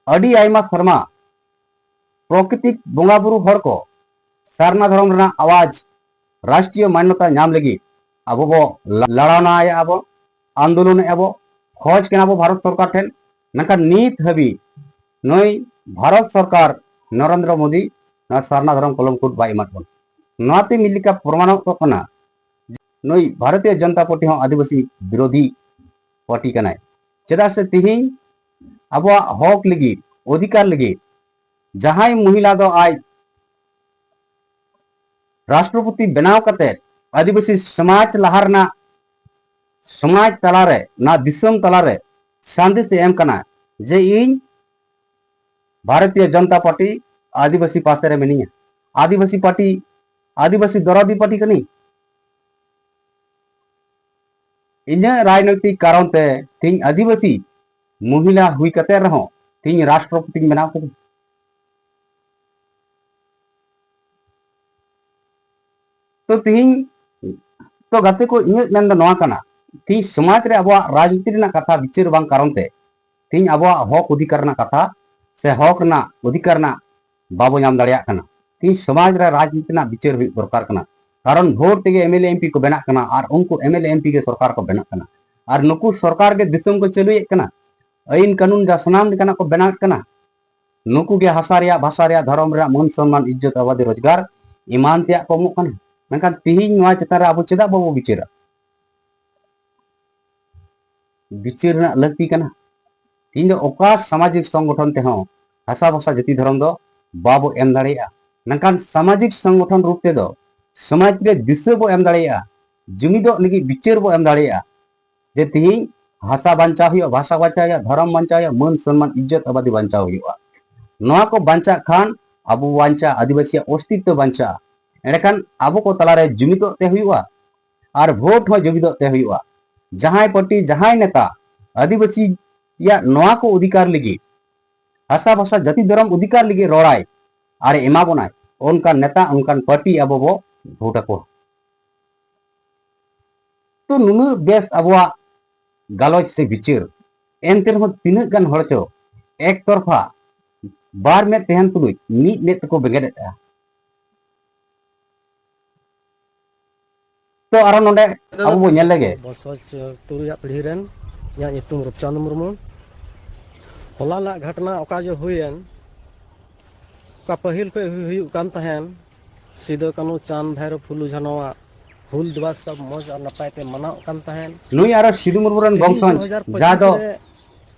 ᱟᱹᱰᱤ ᱟᱭᱢᱟ ᱥᱮᱨᱢᱟ ᱯᱨᱚᱠᱨᱤᱛᱤᱠ ᱵᱚᱸᱜᱟ ᱵᱩᱨᱩ ᱦᱚᱲ ᱠᱚ ᱥᱟᱨᱱᱟ ᱫᱷᱚᱨᱚᱢ ᱨᱮᱱᱟᱜ ᱟᱣᱟᱡᱽ ᱨᱟᱥᱴᱨᱤᱭᱚ ᱢᱟᱱᱱᱚᱛᱟ ᱧᱟᱢ ᱞᱟᱹᱜᱤᱫ ᱟᱵᱚ ᱵᱚ ᱞᱟ-, ᱞᱟᱲᱟᱣᱱᱟᱭᱮᱫᱼᱟ ᱵᱚ, ᱟᱱᱫᱳᱞᱚᱱᱮᱫᱼᱟ ᱵᱚ, ᱠᱷᱚᱡᱽ ᱠᱟᱱᱟ ᱵᱚ ᱵᱷᱟᱨᱚᱛ ᱥᱚᱨᱠᱟᱨ ᱴᱷᱮᱱ᱾ ᱢᱮᱱᱠᱷᱟᱱ ᱱᱤᱛ ᱦᱟᱹᱵᱤᱡ ᱱᱩᱭ ᱵᱷᱟᱨᱚᱛ ᱥᱚᱨᱠᱟᱨ ᱱᱚᱨᱮᱱᱫᱨᱚ ᱢᱳᱫᱤ ᱱᱚᱣᱟ ᱥᱟᱨᱱᱟ ᱫᱷᱚᱨᱚᱢ ᱠᱚᱞᱚᱢ ᱠᱳᱰ ᱵᱟᱭ ᱮᱢᱟᱫ ᱵᱚᱱᱟ᱾ ᱱᱚᱣᱟᱛᱮ ᱢᱤᱫ ᱞᱮᱠᱟ ᱯᱨᱚᱢᱟᱱᱚᱜ ᱠᱟᱱᱟ ᱱᱩᱭ ᱵᱷᱟᱨᱚᱛᱤᱭᱚ ᱡᱚᱱᱚᱛᱟ ᱯᱟᱨᱴᱤ ᱦᱚᱸ ᱟᱹᱫᱤᱵᱟᱹᱥᱤ ᱵᱤᱨᱳᱫᱷᱤ ᱯᱟᱨᱴᱤ ᱠᱟᱱᱟᱭ᱾ ᱪᱮᱫᱟᱜ ᱥᱮ ᱛᱤᱦᱤᱧ ᱟᱵᱚᱣᱟᱜ ᱦᱚᱠ ᱞᱟᱹᱜᱤᱫ, ᱚᱫᱷᱤᱠᱟᱨ ᱞᱟᱹᱜᱤᱫ ᱡᱟᱦᱟᱸᱭ ᱢᱚᱦᱤᱞᱟ ᱫᱚ ᱟᱡ ᱨᱟᱥᱴᱨᱚᱯᱚᱛᱤ ᱵᱮᱱᱟᱣ ᱠᱟᱛᱮ ᱟᱹᱫᱤᱵᱟᱹᱥᱤ ᱥᱚᱢᱟᱡᱽ ᱞᱟᱦᱟ ᱨᱮᱱᱟᱜ, ᱥᱚᱢᱟᱡᱽ ᱛᱟᱞᱟᱨᱮ, ᱱᱚᱣᱟ ᱫᱤᱥᱚᱢ ᱛᱟᱞᱟᱨᱮ ᱥᱟᱸᱫᱮᱥ ᱮ ᱮᱢ ᱠᱟᱱᱟ ᱡᱮ ᱤᱧ ᱵᱷᱟᱨᱚᱛᱤᱭᱚ ᱡᱚᱱᱚᱛᱟ ᱯᱟᱨᱴᱤ ᱟᱹᱫᱤᱵᱟᱹᱥᱤ ᱯᱟᱥᱮ ᱨᱮ ᱢᱤᱱᱟᱹᱧᱟ, ᱟᱹᱫᱤᱵᱟᱹᱥᱤ ᱯᱟᱨᱴᱤ, ᱟᱹᱫᱤᱵᱟᱹᱥᱤ ᱫᱚᱨᱚᱫᱤ ᱯᱟᱨᱴᱤ ᱠᱟᱹᱱᱟᱹᱧ᱾ ᱤᱧᱟᱹᱜ ᱨᱟᱡᱽᱱᱳᱭᱛᱤᱠ ᱠᱟᱨᱚᱱ ᱛᱮ ᱛᱤᱦᱤᱧ ᱟᱹᱫᱤᱵᱟᱹᱥᱤ ᱢᱚᱦᱤᱞᱟ ᱦᱩᱭ ᱠᱟᱛᱮ ᱨᱮᱦᱚᱸ ᱛᱤᱦᱤᱧ ᱨᱟᱥᱴᱨᱚᱯᱚᱛᱤᱧ ᱵᱮᱱᱟᱣ ᱠᱮᱫᱟ᱾ ᱛᱚ ᱛᱤᱦᱤᱧ, ᱛᱚ ᱜᱟᱛᱮ ᱠᱚ, ᱤᱧᱟᱹᱜ ᱢᱮᱱ ᱫᱚ ᱱᱚᱣᱟ ᱠᱟᱱᱟ, ᱛᱤᱦᱤᱧ ᱥᱚᱢᱟᱡᱽ ᱨᱮ ᱟᱵᱚᱣᱟᱜ ᱨᱟᱡᱽᱱᱤᱛᱤ ᱨᱮᱱᱟᱜ ᱠᱟᱛᱷᱟ ᱵᱤᱪᱟᱹᱨ ᱵᱟᱝ ᱠᱟᱨᱚᱱ ᱛᱮ ᱛᱤᱦᱤᱧ ᱟᱵᱚᱣᱟᱜ ᱦᱚᱠ ᱚᱫᱷᱤᱠᱟᱨ ᱨᱮᱱᱟᱜ ᱠᱟᱛᱷᱟ ᱥᱮ ᱦᱚᱠ ᱨᱮᱱᱟᱜ ᱚᱫᱷᱤᱠᱟᱨ ᱨᱮᱱᱟᱜ ᱵᱟᱵᱚ ᱧᱟᱢ ᱫᱟᱲᱮᱭᱟᱜ ᱠᱟᱱᱟ᱾ ᱛᱤᱦᱤᱧ ᱥᱚᱢᱟᱡᱽ ᱨᱮ ᱨᱟᱡᱽᱱᱤᱛᱤ ᱨᱮᱱᱟᱜ ᱵᱤᱪᱟᱹᱨ ᱦᱩᱭᱩᱜ ᱫᱚᱨᱠᱟᱨ ᱠᱟᱱᱟ, ᱠᱟᱨᱚᱱ ᱵᱷᱳᱴ ᱛᱮᱜᱮ M L A M P ᱠᱚ ᱵᱮᱱᱟᱜ ᱠᱟᱱᱟ ᱟᱨ ᱩᱱᱠᱩ M L A M P ᱜᱮ ᱥᱚᱨᱠᱟᱨ ᱠᱚ ᱵᱮᱱᱟᱜ ᱠᱟᱱᱟ᱾ ᱟᱨ ᱱᱩᱠᱩ ᱥᱚᱨᱠᱟᱨ ᱜᱮ ᱫᱤᱥᱚᱢ ᱠᱚ ᱪᱟᱹᱞᱩᱭᱮᱫ ᱠᱟᱱᱟ, ᱟᱹᱭᱤᱱ ᱠᱟᱹᱱᱩᱱ ᱡᱟ ᱥᱟᱱᱟᱢ ᱞᱮᱠᱟᱱᱟᱜ ᱠᱚ ᱵᱮᱱᱟᱣᱮᱫ ᱠᱟᱱᱟ᱾ ᱱᱩᱠᱩ ᱜᱮ ᱦᱟᱥᱟ ᱨᱮᱭᱟᱜ, ᱵᱷᱟᱥᱟ ᱨᱮᱭᱟᱜ, ᱫᱷᱚᱨᱚᱢ ᱨᱮᱭᱟᱜ ᱢᱟᱹᱱ ᱥᱚᱱᱢᱟᱱ, ᱤᱡᱽᱡᱚᱛ ᱟᱵᱟᱫᱤ, ᱨᱳᱡᱽᱜᱟᱨ ᱮᱢᱟᱱ ᱛᱮᱭᱟᱜ ᱠᱚ ᱮᱢᱚᱜ ᱠᱟᱱᱟ᱾ ᱢᱮᱱᱠᱷᱟᱱ ᱛᱤᱦᱤᱧ ᱱᱚᱣᱟ ᱪᱮᱛᱟᱱ ᱨᱮ ᱟᱵᱚ ᱪᱮᱫᱟᱜ ᱵᱟᱵᱚ ᱵᱤᱪᱟᱹᱨᱟ? ᱵᱤᱪᱟᱹᱨ ᱨᱮᱱᱟᱜ ᱞᱟᱹᱠᱛᱤ ᱠᱟᱱᱟ᱾ ᱛᱤᱦᱤᱧ ᱫᱚ ᱚᱠᱟ ᱥᱟᱢᱟᱡᱤᱠ ᱥᱚᱝᱜᱚᱴᱷᱚᱱ ᱛᱮᱦᱚᱸ ᱦᱟᱥᱟ ᱵᱷᱟᱥᱟ ᱡᱟᱹᱛᱤ ᱫᱷᱚᱨᱚᱢ ᱫᱚ ᱵᱟᱵᱚ ᱮᱢ ᱫᱟᱲᱮᱭᱟᱜᱼᱟ᱾ ᱢᱮᱱᱠᱷᱟᱱ ᱥᱟᱢᱟᱡᱤᱠ ᱥᱚᱝᱜᱚᱴᱷᱚᱱ ᱨᱩᱯ ᱛᱮᱫᱚ ᱥᱚᱢᱟᱡᱽ ᱨᱮ ᱫᱤᱥᱟᱹ ᱵᱚ ᱮᱢ ᱫᱟᱲᱮᱭᱟᱜᱼᱟ, ᱡᱩᱢᱤᱫᱚᱜ ᱞᱟᱹᱜᱤᱫ ᱵᱤᱪᱟᱹᱨ ᱵᱚ ᱮᱢ ᱫᱟᱲᱮᱭᱟᱜᱼᱟ᱾ ᱡᱮ ᱛᱤᱦᱤᱧ ᱦᱟᱥᱟ ᱵᱟᱧᱪᱟᱣ ᱦᱩᱭᱩᱜᱼᱟ, ᱵᱷᱟᱥᱟ ᱵᱟᱧᱪᱟᱣ ᱦᱩᱭᱩᱜᱼᱟ, ᱫᱷᱚᱨᱚᱢ ᱵᱟᱧᱪᱟᱣ ᱦᱩᱭᱩᱜᱼᱟ, ᱢᱟᱹᱱ ᱥᱚᱱᱢᱟᱱ ᱤᱡᱽᱡᱚᱛ ᱟᱵᱟᱫᱤ ᱵᱟᱧᱪᱟᱣ ᱦᱩᱭᱩᱜᱼᱟ᱾ ᱱᱚᱣᱟ ᱠᱚ ᱵᱟᱧᱪᱟᱜ ᱠᱷᱟᱱ ᱟᱵᱚ ᱵᱟᱧᱪᱟᱜᱼᱟ, ᱟᱹᱫᱤᱵᱟᱹᱥᱤᱭᱟᱜ ᱚᱥᱛᱤᱛᱛᱚ ᱵᱟᱧᱪᱟᱜᱼᱟ᱾ ᱮᱸᱰᱮᱠᱷᱟᱱ ᱟᱵᱚ ᱠᱚ ᱛᱟᱞᱟᱨᱮ ᱡᱩᱢᱤᱫᱚᱜ ᱛᱮ ᱦᱩᱭᱩᱜᱼᱟ ᱟᱨ ᱵᱷᱳᱴ ᱦᱚᱸ ᱡᱩᱢᱤᱫᱚᱜ ᱛᱮ ᱦᱩᱭᱩᱜᱼᱟ᱾ ᱡᱟᱦᱟᱸᱭ ᱯᱟᱨᱴᱤ, ᱡᱟᱦᱟᱸᱭ ᱱᱮᱛᱟ ᱟᱹᱫᱤᱵᱟᱹᱥᱤᱭᱟᱜ ᱱᱚᱣᱟ ᱠᱚ ᱚᱫᱷᱤᱠᱟᱨ ᱞᱟᱹᱜᱤᱫ, ᱦᱟᱥᱟ ᱵᱷᱟᱥᱟ ᱡᱟᱹᱛᱤ ᱫᱷᱚᱨᱚᱢ ᱚᱫᱷᱤᱠᱟᱨ ᱞᱟᱹᱜᱤᱫ ᱨᱚᱲᱟᱭ ᱟᱨᱮ ᱮᱢᱟ ᱵᱚᱱᱟᱭ, ᱚᱱᱠᱟᱱ ᱱᱮᱛᱟ, ᱚᱱᱠᱟᱱ ᱯᱟᱨᱴᱤ ᱟᱵᱚ ᱵᱚ ᱵᱷᱳᱴ ᱟᱠᱚᱣᱟ᱾ ᱛᱚ ᱱᱩᱱᱟᱹᱜ ᱵᱮᱥ ᱟᱵᱚᱣᱟᱜ ᱜᱟᱞᱚᱪ ᱥᱮ ᱵᱤᱪᱟᱹᱨ, ᱮᱱᱛᱮ ᱨᱮᱦᱚᱸ ᱛᱤᱱᱟᱹᱜ ᱜᱟᱱ ᱦᱚᱲ ᱪᱚ ᱮᱠ ᱛᱚᱨᱯᱷᱟ ᱵᱟᱨ ᱢᱮᱫ ᱛᱟᱦᱮᱱ ᱛᱩᱞᱩᱡ ᱢᱤᱫ ᱢᱮᱫ ᱛᱮᱠᱚ ᱵᱮᱸᱜᱮᱫ ᱮᱫᱼᱟ᱾ ᱛᱚ ᱟᱨᱚ ᱱᱚᱰᱮ ᱟᱵᱚ ᱵᱚ ᱧᱮᱞ ᱞᱮᱜᱮ᱾ ᱵᱚᱝᱥᱚᱡᱽ ᱛᱩᱨᱩᱭᱟᱜ ᱯᱤᱲᱦᱤ ᱨᱮᱱ ᱤᱧᱟᱹᱜ ᱧᱩᱛᱩᱢ ᱨᱩᱯᱪᱟᱸᱫᱽ ᱢᱩᱨᱢᱩ᱾ ᱦᱚᱞᱟᱱᱟᱜ ᱜᱷᱚᱴᱚᱱᱟ ᱚᱠᱟ ᱡᱮ ᱦᱩᱭᱮᱱ, ᱚᱠᱟ ᱯᱟᱹᱦᱤᱞ ᱠᱷᱚᱱ ᱦᱩᱭ ᱦᱩᱭᱩᱜ ᱠᱟᱱ ᱛᱟᱦᱮᱱ, ᱥᱤᱫᱩ, ᱠᱟᱹᱱᱦᱩ, ᱪᱟᱸᱫᱽ, ᱵᱷᱟᱭᱨᱳ, ᱯᱷᱩᱞᱩ, ᱡᱷᱟᱱᱚᱣᱟᱜ ᱦᱩᱞ ᱫᱤᱵᱚᱥ ᱫᱚ ᱢᱚᱡᱽ ᱟᱨ ᱱᱟᱯᱟᱭ ᱛᱮ ᱢᱟᱱᱟᱣ ᱠᱟᱱ ᱛᱟᱦᱮᱱ᱾ ᱱᱩᱭ ᱟᱨᱚ ᱥᱤᱫᱩ ᱢᱩᱨᱢᱩ ᱨᱮᱱ ᱛᱮᱦᱮᱧ ᱵᱚᱝᱥᱚᱡᱽ, ᱫᱩ ᱦᱟᱡᱟᱨ ᱯᱚᱸᱪᱤᱥ ᱡᱟᱦᱟᱸ ᱫᱚ ᱨᱮ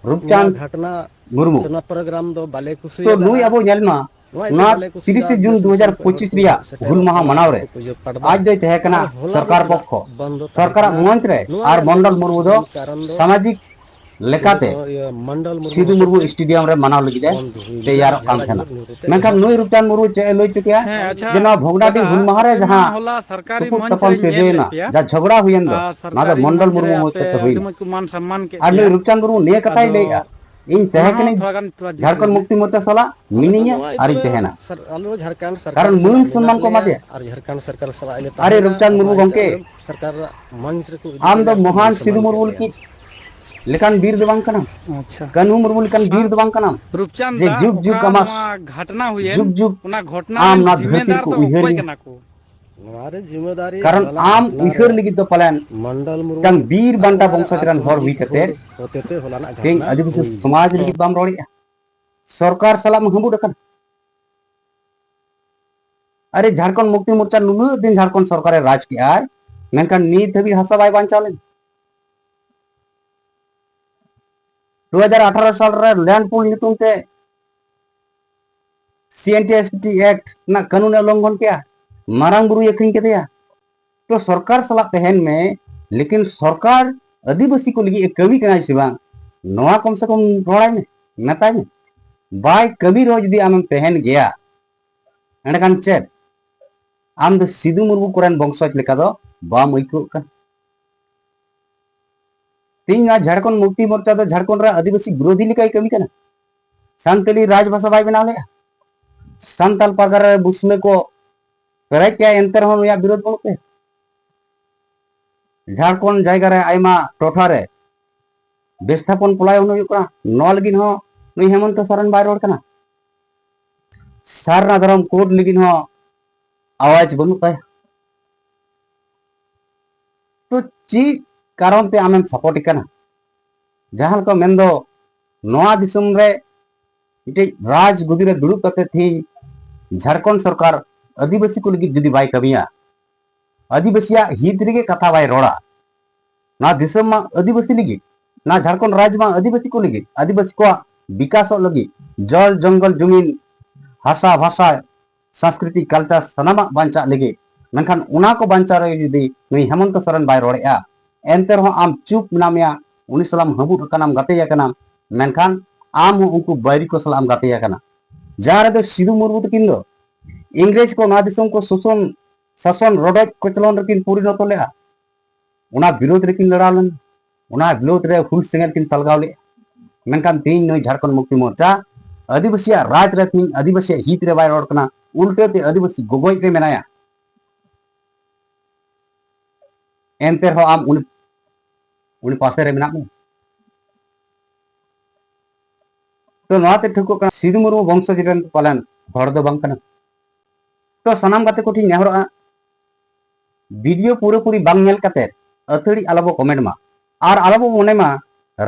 ᱨᱩᱯᱪᱟᱸᱫᱽ ᱱᱚᱣᱟ ᱜᱷᱚᱴᱚᱱᱟ ᱢᱩᱨᱢᱩ᱾ ᱥᱮ ᱱᱚᱣᱟ ᱯᱨᱳᱜᱨᱟᱢ ᱫᱚ ᱵᱟᱞᱮ ᱛᱚ ᱠᱩᱥᱤᱭᱟᱫᱟ᱾ ᱱᱩᱭ ᱟᱵᱚ ᱧᱮᱞ ᱢᱟ, ᱱᱚᱣᱟ ᱤᱭᱟᱹᱛᱮ ᱱᱚᱣᱟ ᱵᱟᱞᱮ ᱠᱩᱥᱤᱭᱟᱫᱟ, ᱛᱤᱨᱤᱥᱮ ᱡᱩᱱ ᱵᱮᱥ ᱫᱩ ᱦᱟᱡᱟᱨ ᱯᱚᱸᱪᱤᱥ ᱨᱮᱭᱟᱜ ᱥᱮᱴᱮᱨᱚᱜ ᱦᱩᱞ ᱢᱟᱦᱟ ᱠᱟᱱᱟ ᱢᱟᱱᱟᱣ ᱨᱮ ᱯᱩᱡᱟᱹ ᱯᱟᱴ ᱫᱚ᱾ ᱟᱡ ᱫᱚᱭ ᱛᱟᱦᱮᱸ ᱠᱟᱱᱟ ᱟᱨ ᱦᱚᱞᱟ ᱫᱚ ᱥᱚᱨᱠᱟᱨ ᱪᱮᱫᱟᱜ ᱯᱚᱠᱠᱷᱚ, ᱵᱚᱱᱫᱚ ᱛᱟᱦᱮᱸ ᱥᱚᱨᱠᱟᱨᱟᱜ ᱠᱟᱱᱟ? ᱢᱚᱧᱪ ᱨᱮ ᱱᱚᱣᱟ ᱟᱨ ᱨᱮᱭᱟᱜ ᱢᱚᱱᱰᱚᱞ ᱢᱩᱨᱢᱩ ᱫᱚ ᱢᱩᱞ ᱠᱟᱨᱚᱱ ᱫᱚ ᱥᱟᱢᱟᱡᱤᱠ ᱥᱤᱫᱩ, ᱞᱮᱠᱟᱛᱮ ᱤᱭᱟᱹ, ᱢᱚᱱᱰᱚᱞ ᱢᱩᱨᱢᱩ ᱥᱤᱫᱩ ᱦᱚᱛᱮᱡ ᱢᱩᱨᱢᱩ ᱛᱮ ᱥᱴᱮᱰᱤᱭᱟᱢ ᱨᱮ ᱢᱟᱱᱟᱣ ᱞᱟᱹᱜᱤᱫ ᱮ ᱵᱚᱱᱫ ᱦᱩᱭ ᱞᱮᱱᱟ᱾ ᱛᱮᱭᱟᱨᱚᱜ ᱠᱟᱱ ᱡᱷᱟᱲ ᱛᱟᱦᱮᱱᱟ᱾ ᱡᱷᱩᱲ ᱦᱚᱛᱮᱡ ᱛᱮ ᱢᱮᱱᱠᱷᱟᱱ ᱮᱦᱚᱵ ᱱᱩᱭ ᱨᱩᱯᱪᱟᱸᱫᱽ ᱢᱩᱨᱢᱩ ᱪᱮᱫ ᱮ ᱞᱟᱹᱭ ᱦᱚᱪᱚ ᱠᱮᱭᱟ? ᱦᱮᱸ, ᱟᱪᱪᱷᱟ, ᱡᱮ ᱱᱚᱣᱟ ᱵᱷᱚᱜᱽᱱᱟᱰᱤ ᱫᱟᱫᱟ, ᱦᱩᱞ ᱢᱟᱦᱟ ᱨᱮ ᱟᱯᱮ ᱢᱟ ᱡᱟᱦᱟᱸ ᱦᱚᱞᱟ ᱥᱚᱨᱠᱟᱨᱤ ᱛᱩᱯᱩᱫ ᱢᱚᱧᱪ ᱛᱟᱯᱟᱢ ᱨᱮᱧ ᱧᱮᱞ ᱥᱤᱨᱡᱟᱹᱣ ᱞᱮᱫ ᱮᱱᱟ, ᱯᱮᱭᱟ᱾ ᱡᱟᱦᱟᱸ ᱡᱷᱚᱜᱽᱲᱟ ᱦᱩᱭᱮᱱ ᱫᱚ, ᱟᱨ ᱱᱚᱣᱟ ᱫᱚ ᱥᱚᱨᱠᱟᱨᱤ ᱢᱚᱱᱰᱚᱞ ᱢᱚᱧᱪ ᱨᱮ ᱢᱩᱨᱢᱩ ᱟᱯᱮ ᱦᱚᱛᱮ ᱛᱮ ᱟᱹᱰᱤ ᱦᱩᱭᱱᱟ᱾ ᱢᱚᱡᱽ ᱠᱚ ᱢᱟᱱ ᱥᱚᱱᱢᱟᱱ ᱠᱮᱫ ᱟᱨ ᱯᱮᱭᱟ᱾ ᱱᱩᱭ ᱨᱩᱯᱪᱟᱸᱫᱽ ᱢᱩᱨᱢᱩ ᱱᱤᱭᱟᱹ ᱠᱟᱛᱷᱟᱭ ᱟᱫᱚ ᱞᱟᱹᱭᱮᱜᱼᱟ, ᱤᱧ ᱚᱱᱟ ᱛᱟᱦᱮᱸ ᱦᱚᱸ ᱠᱟᱹᱱᱟᱹᱧ ᱛᱷᱚᱲᱟ ᱜᱟᱱ ᱛᱷᱚᱲᱟ ᱡᱩᱫᱟᱹ ᱡᱷᱟᱲᱠᱷᱚᱸᱰ ᱦᱩᱭᱱᱟ᱾ ᱢᱩᱠᱛᱤ ᱢᱳᱨᱪᱟ ᱥᱟᱞᱟᱜ ᱟᱞᱮ ᱫᱚ ᱢᱤᱱᱟᱹᱧᱟ ᱱᱚᱣᱟ ᱟᱨᱤᱧ ᱤᱭᱟᱹ ᱛᱟᱦᱮᱱᱟ᱾ ᱟᱞᱮ ᱫᱚ ᱠᱟᱨᱚᱱ ᱡᱷᱟᱲᱠᱷᱚᱸᱰ ᱢᱟᱹᱱ ᱥᱚᱨᱠᱟᱨ ᱥᱚᱱᱢᱟᱱ ᱥᱟᱞᱟᱜ ᱠᱚ ᱢᱮᱱᱟᱜ ᱮᱢᱟ ᱞᱮᱭᱟ ᱫᱮᱭᱟ᱾ ᱟᱨ ᱡᱷᱟᱲᱠᱷᱚᱸᱰ ᱥᱚᱨᱠᱟᱨ ᱥᱟᱞᱟᱜ ᱟᱞᱮ ᱟᱨᱮ ᱛᱟᱦᱮᱸ ᱨᱩᱯᱪᱟᱸᱫᱽ ᱠᱟᱱᱟ᱾ ᱢᱩᱨᱢᱩ ᱜᱚᱢᱠᱮ, ᱥᱚᱨᱠᱟᱨ ᱢᱚᱧᱪ ᱨᱮᱠᱚ ᱤᱫᱤ ᱟᱢ ᱫᱚ ᱠᱮᱫ ᱞᱮᱭᱟ, ᱢᱚᱦᱟᱱ ᱢᱟᱹᱱ ᱥᱤᱫᱩ ᱥᱚᱱᱢᱟᱱ ᱢᱩᱨᱢᱩ ᱠᱮᱫ ᱞᱮᱭᱟ᱾ ᱞᱮᱠᱟᱱ ᱵᱤᱨ ᱫᱚ ᱵᱟᱝ ᱠᱟᱱᱟᱢ᱾ ᱟᱪᱪᱷᱟ᱾ ᱠᱟᱹᱱᱦᱩ ᱢᱩᱨᱢᱩ ᱞᱮᱠᱟᱱ ᱵᱤᱨ ᱫᱚ ᱵᱟᱝ ᱠᱟᱱᱟᱢ᱾ ᱨᱩᱯᱪᱟᱸᱫᱽ ᱡᱮ ᱫᱟ, ᱡᱩᱜᱽ ᱡᱩᱜᱽ ᱚᱠᱟ ᱟᱢᱟᱜ ᱱᱚᱣᱟ ᱜᱷᱟᱴᱱᱟ ᱦᱩᱭᱮᱱ, ᱡᱩᱜᱽ ᱡᱩᱜᱽ ᱚᱱᱟ ᱜᱷᱚᱴᱱᱟ ᱟᱢ ᱨᱮᱱ ᱱᱚᱣᱟ ᱫᱷᱟᱹᱨᱛᱤ ᱡᱤᱢᱮᱫᱟᱨ ᱨᱮᱠᱚ ᱫᱚ ᱩᱭᱦᱟᱹᱨ ᱚᱠᱚᱭ ᱢᱮᱭᱟ᱾ ᱠᱟᱱᱟ ᱠᱚ? ᱱᱚᱣᱟ ᱨᱮ ᱡᱤᱢᱮᱫᱟᱨᱤ ᱠᱟᱨᱚᱱ ᱱᱚᱣᱟ ᱨᱮᱱᱟᱜ ᱟᱢ ᱜᱷᱚᱴᱱᱟ ᱩᱭᱦᱟᱹᱨ ᱨᱮ ᱞᱟᱹᱜᱤᱫ ᱫᱚ ᱯᱟᱞᱮᱱ ᱢᱚᱱᱰᱚᱞ ᱢᱩᱨᱢᱩ ᱢᱤᱫᱴᱟᱝ ᱵᱤᱨ ᱵᱟᱱᱴᱟ ᱟᱠᱚᱣᱟᱜ ᱵᱚᱝᱥᱚᱡᱽ ᱨᱮᱱ ᱦᱚᱲ ᱥᱟᱢᱟᱡᱤᱠ ᱦᱩᱭ ᱠᱟᱛᱮ ᱦᱚᱛᱮᱛᱮ ᱦᱚᱞᱟᱱᱟᱜ ᱛᱮᱦᱮᱧ ᱜᱷᱚᱴᱱᱟ ᱟᱹᱫᱤᱵᱟᱹᱥᱤ ᱦᱩᱭ ᱥᱚᱢᱟᱡᱽ ᱞᱟᱹᱜᱤᱫ ᱵᱟᱢ ᱨᱚᱲᱮᱫᱼᱟ᱾ ᱥᱚᱨᱠᱟᱨ ᱥᱟᱞᱟᱜ ᱮᱢ ᱦᱟᱹᱵᱩᱫ ᱟᱠᱟᱱᱟ᱾ ᱟᱨᱮ, ᱡᱷᱟᱲᱠᱷᱚᱸᱰ ᱢᱩᱠᱛᱤ ᱢᱳᱨᱪᱟ ᱱᱩᱱᱟᱹᱜ ᱫᱤᱱ ᱡᱷᱟᱲᱠᱷᱚᱸᱰ ᱥᱚᱨᱠᱟᱨᱮ ᱨᱟᱡᱽ ᱠᱮᱜᱼᱟᱭ, ᱢᱮᱱᱠᱷᱟᱱ ᱱᱤᱛ ᱫᱷᱟᱹᱵᱤᱡ ᱦᱟᱥᱟ ᱵᱟᱭ ᱵᱟᱧᱪᱟᱣ ᱞᱮᱱᱟ᱾ ᱫᱩ ᱦᱟᱡᱟᱨ ᱟᱴᱷᱟᱨᱚ ᱥᱟᱞ ᱨᱮ ᱞᱮᱱᱰ ᱯᱩᱞ ᱧᱩᱛᱩᱢ ᱛᱮ ᱥᱤ N T S T act ᱨᱮᱱᱟᱜ ᱠᱟᱹᱱᱩᱱ ᱮ ᱞᱚᱝᱜᱷᱚᱱ ᱠᱮᱜᱼᱟ, ᱢᱟᱨᱟᱝ ᱵᱩᱨᱩᱭ ᱟᱹᱠᱷᱨᱤᱧ ᱠᱮᱫᱮᱭᱟ᱾ ᱛᱚ ᱥᱚᱨᱠᱟᱨ ᱥᱟᱞᱟᱜ ᱛᱟᱦᱮᱱ ᱢᱮ, ᱞᱮᱠᱤᱱ ᱥᱚᱨᱠᱟᱨ ᱟᱹᱫᱤᱵᱟᱹᱥᱤ ᱠᱚ ᱞᱟᱹᱜᱤᱫ ᱮ ᱠᱟᱹᱢᱤ ᱠᱟᱱᱟᱭ ᱥᱮ ᱵᱟᱝ, ᱱᱚᱣᱟ ᱠᱚᱢ ᱥᱮ ᱠᱚᱢ ᱨᱚᱲᱟᱭ ᱢᱮ, ᱢᱮᱛᱟᱭ ᱢᱮ᱾ ᱵᱟᱭ ᱠᱟᱹᱢᱤ ᱨᱮᱦᱚᱸ ᱡᱩᱫᱤ ᱟᱢᱮᱢ ᱛᱟᱦᱮᱱ ᱜᱮᱭᱟ, ᱮᱸᱰᱮᱠᱷᱟᱱ ᱪᱮᱫ ᱟᱢ ᱫᱚ ᱥᱤᱫᱩ ᱢᱩᱨᱢᱩ ᱠᱚᱨᱮᱱ ᱵᱚᱝᱥᱚᱡᱽ ᱞᱮᱠᱟ ᱫᱚ ᱵᱟᱢ ᱟᱹᱭᱠᱟᱹᱣ ᱠᱟᱱᱟ? ᱛᱮᱦᱮᱧ ᱱᱚᱣᱟ ᱡᱷᱟᱲᱠᱷᱚᱸᱰ ᱢᱩᱠᱛᱤ ᱢᱳᱨᱪᱟ ᱫᱚ ᱡᱷᱟᱲᱠᱷᱚᱸᱰ ᱨᱮ ᱟᱹᱫᱤᱵᱟᱹᱥᱤ ᱵᱤᱨᱳᱫᱷᱤ ᱞᱮᱠᱟᱭ ᱠᱟᱹᱢᱤ ᱠᱟᱱᱟ᱾ ᱥᱟᱱᱛᱟᱞᱤ ᱨᱟᱡᱽ ᱵᱷᱟᱥᱟ ᱵᱟᱭ ᱵᱮᱱᱟᱣ ᱞᱮᱜᱼᱟ᱾ ᱥᱟᱱᱛᱟᱞ ᱯᱟᱨᱜᱟᱱᱟ ᱨᱮ ᱢᱩᱥᱞᱟᱹ ᱠᱚ ᱯᱮᱨᱮᱡ ᱠᱮᱜᱼᱟ, ᱮᱱᱛᱮ ᱨᱮᱦᱚᱸ ᱱᱩᱭᱟᱜ ᱵᱤᱨᱳᱫᱷ ᱵᱟᱹᱱᱩᱜ ᱛᱟᱭᱟ᱾ ᱡᱷᱟᱲᱠᱷᱚᱸᱰ ᱡᱟᱭᱜᱟ ᱨᱮ ᱟᱭᱢᱟ ᱴᱚᱴᱷᱟ ᱨᱮ ᱵᱤᱥᱛᱷᱟᱯᱚᱱ ᱯᱚᱞᱟᱭᱚᱱ ᱦᱩᱭᱩᱜ ᱠᱟᱱᱟ, ᱱᱚᱣᱟ ᱞᱟᱹᱜᱤᱫ ᱦᱚᱸ ᱱᱩᱭ ᱦᱮᱢᱚᱱᱛᱚ ᱥᱚᱨᱮᱱ ᱵᱟᱭ ᱨᱚᱲ ᱠᱟᱱᱟ᱾ ᱥᱟᱨᱱᱟ ᱫᱷᱚᱨᱚᱢ ᱠᱳᱰ ᱞᱟᱹᱜᱤᱫ ᱦᱚᱸ ᱟᱣᱟᱡᱽ ᱵᱟᱹᱱᱩᱜ ᱛᱟᱭᱟ᱾ ᱛᱚ ᱪᱮᱫ ᱠᱟᱨᱚᱱ ᱛᱮ ᱟᱢᱮᱢ ᱥᱟᱯᱳᱨᱴ ᱮ ᱠᱟᱱᱟ? ᱡᱟᱦᱟᱸ ᱞᱮᱠᱟ ᱢᱮᱱᱫᱚ, ᱱᱚᱣᱟ ᱫᱤᱥᱚᱢ ᱨᱮ ᱢᱤᱫᱴᱮᱡ ᱨᱟᱡᱽ ᱜᱚᱫᱤ ᱨᱮ ᱫᱩᱲᱩᱵ ᱠᱟᱛᱮ ᱛᱮᱦᱤᱧ ᱡᱷᱟᱲᱠᱷᱚᱸᱰ ᱥᱚᱨᱠᱟᱨ ᱟᱹᱫᱤᱵᱟᱹᱥᱤ ᱠᱚ ᱞᱟᱹᱜᱤᱫ ᱡᱩᱫᱤ ᱵᱟᱭ ᱠᱟᱹᱢᱤᱭᱟ, ᱟᱹᱫᱤᱵᱟᱹᱥᱤᱭᱟᱜ ᱦᱤᱛ ᱨᱮᱜᱮ ᱠᱟᱛᱷᱟ ᱵᱟᱭ ᱨᱚᱲᱟ, ᱱᱚᱣᱟ ᱫᱤᱥᱚᱢ ᱢᱟ ᱟᱹᱫᱤᱵᱟᱹᱥᱤ ᱞᱟᱹᱜᱤᱫ, ᱱᱚᱣᱟ ᱡᱷᱟᱲᱠᱷᱚᱸᱰ ᱨᱟᱡᱽ ᱢᱟ ᱟᱹᱫᱤᱵᱟᱹᱥᱤ ᱠᱚ ᱞᱟᱹᱜᱤᱫ, ᱟᱹᱫᱤᱵᱟᱹᱥᱤ ᱠᱚᱣᱟᱜ ᱵᱤᱠᱟᱥᱚᱜ ᱞᱟᱹᱜᱤᱫ, ᱡᱚᱞ, ᱡᱚᱝᱜᱚᱞ, ᱡᱩᱢᱤᱱ, ᱦᱟᱥᱟ, ᱵᱷᱟᱥᱟ, ᱥᱟᱝᱥᱠᱨᱤᱛᱤᱠ, ᱠᱟᱞᱪᱟᱨ ᱥᱟᱱᱟᱢᱟᱜ ᱵᱟᱧᱪᱟᱜ ᱞᱟᱹᱜᱤᱫ᱾ ᱢᱮᱱᱠᱷᱟᱱ ᱚᱱᱟ ᱠᱚ ᱵᱟᱧᱪᱟᱣ ᱨᱮ ᱡᱩᱫᱤ ᱱᱩᱭ ᱦᱮᱢᱚᱱᱛᱚ ᱥᱚᱨᱮᱱ ᱵᱟᱭ ᱨᱚᱲᱮᱫᱼᱟ, ᱮᱱᱛᱮ ᱨᱮᱦᱚᱸ ᱟᱢ ᱪᱩᱯ ᱢᱮᱱᱟᱜ ᱢᱮᱭᱟ, ᱩᱱᱤ ᱥᱟᱞᱟᱜ ᱮᱢ ᱦᱟᱹᱵᱩᱫ ᱟᱠᱟᱱᱟᱢ, ᱜᱟᱛᱮ ᱟᱠᱟᱱᱟᱢ, ᱢᱮᱱᱠᱷᱟᱱ ᱟᱢ ᱦᱚᱸ ᱩᱱᱠᱩ ᱵᱟᱹᱭᱨᱤ ᱠᱚ ᱥᱟᱞᱟᱜ ᱮᱢ ᱜᱟᱛᱮ ᱟᱠᱟᱱᱟ᱾ ᱡᱟᱦᱟᱸ ᱨᱮᱫᱚ ᱥᱤᱫᱩ ᱢᱩᱨᱢᱩ ᱛᱟᱹᱠᱤᱱ ᱫᱚ ᱤᱝᱨᱮᱡᱽ ᱠᱚ ᱱᱚᱣᱟ ᱫᱤᱥᱚᱢ ᱠᱚ ᱥᱳᱥᱚᱱ, ᱥᱟᱥᱚᱱ, ᱨᱚᱰᱚᱡ ᱠᱚᱪᱞᱚᱱ ᱨᱮᱠᱤᱱ ᱯᱚᱨᱤᱱᱚᱛᱚ ᱞᱮᱫᱼᱟ, ᱚᱱᱟ ᱵᱤᱨᱳᱫᱷ ᱨᱮᱠᱤᱱ ᱞᱟᱲᱟᱣ ᱞᱮᱱᱟ, ᱚᱱᱟ ᱵᱤᱨᱳᱫᱷ ᱨᱮ ᱦᱩᱞ ᱥᱮᱸᱜᱮᱞ ᱠᱤᱱ ᱥᱟᱞᱜᱟᱣ ᱞᱮᱫᱼᱟ᱾ ᱢᱮᱱᱠᱷᱟᱱ ᱛᱮᱦᱮᱧ ᱱᱩᱭ ᱡᱷᱟᱲᱠᱷᱚᱸᱰ ᱢᱩᱠᱛᱤ ᱢᱳᱨᱪᱟ ᱟᱹᱫᱤᱵᱟᱹᱥᱤᱭᱟᱜ ᱨᱟᱡᱽ ᱨᱮ ᱛᱮᱦᱮᱧ ᱟᱹᱫᱤᱵᱟᱹᱥᱤᱭᱟᱜ ᱦᱤᱛ ᱨᱮ ᱵᱟᱭ ᱨᱚᱲ ᱠᱟᱱᱟ, ᱩᱞᱴᱟᱹ ᱛᱮ ᱟᱹᱫᱤᱵᱟᱹᱥᱤ ᱜᱚᱜᱚᱡ ᱨᱮ ᱢᱮᱱᱟᱭᱟ᱾ ᱮᱱᱛᱮ ᱨᱮᱦᱚᱸ ᱟᱢ ᱩᱱᱤ, ᱩᱱᱤ ᱯᱟᱥᱮ ᱨᱮ ᱢᱮᱱᱟᱜ ᱢᱮᱭᱟ᱾ ᱛᱚ ᱱᱚᱣᱟᱛᱮ ᱴᱷᱟᱹᱣᱠᱟᱹᱜ ᱠᱟᱱᱟ, ᱥᱤᱫᱩ ᱢᱩᱨᱢᱩ ᱵᱚᱝᱥᱚᱡᱽ ᱨᱮᱱ ᱯᱟᱞᱮᱱ ᱦᱚᱲ ᱫᱚ ᱵᱟᱝ ᱠᱟᱱᱟ᱾ ᱛᱚ ᱥᱟᱱᱟᱢ ᱜᱟᱛᱮ ᱠᱚ ᱴᱷᱮᱱ ᱱᱮᱦᱚᱨᱚᱜᱼᱟ, ᱵᱷᱤᱰᱤᱭᱳ ᱯᱩᱨᱟᱹᱯᱩᱨᱤ ᱵᱟᱝ ᱧᱮᱞ ᱠᱟᱛᱮ ᱟᱹᱛᱷᱟᱹᱲᱤ ᱟᱞᱚᱵᱚ ᱠᱚᱢᱮᱱᱴ ᱢᱟ, ᱟᱨ ᱟᱞᱚᱵᱚ ᱢᱚᱱᱮ ᱢᱟ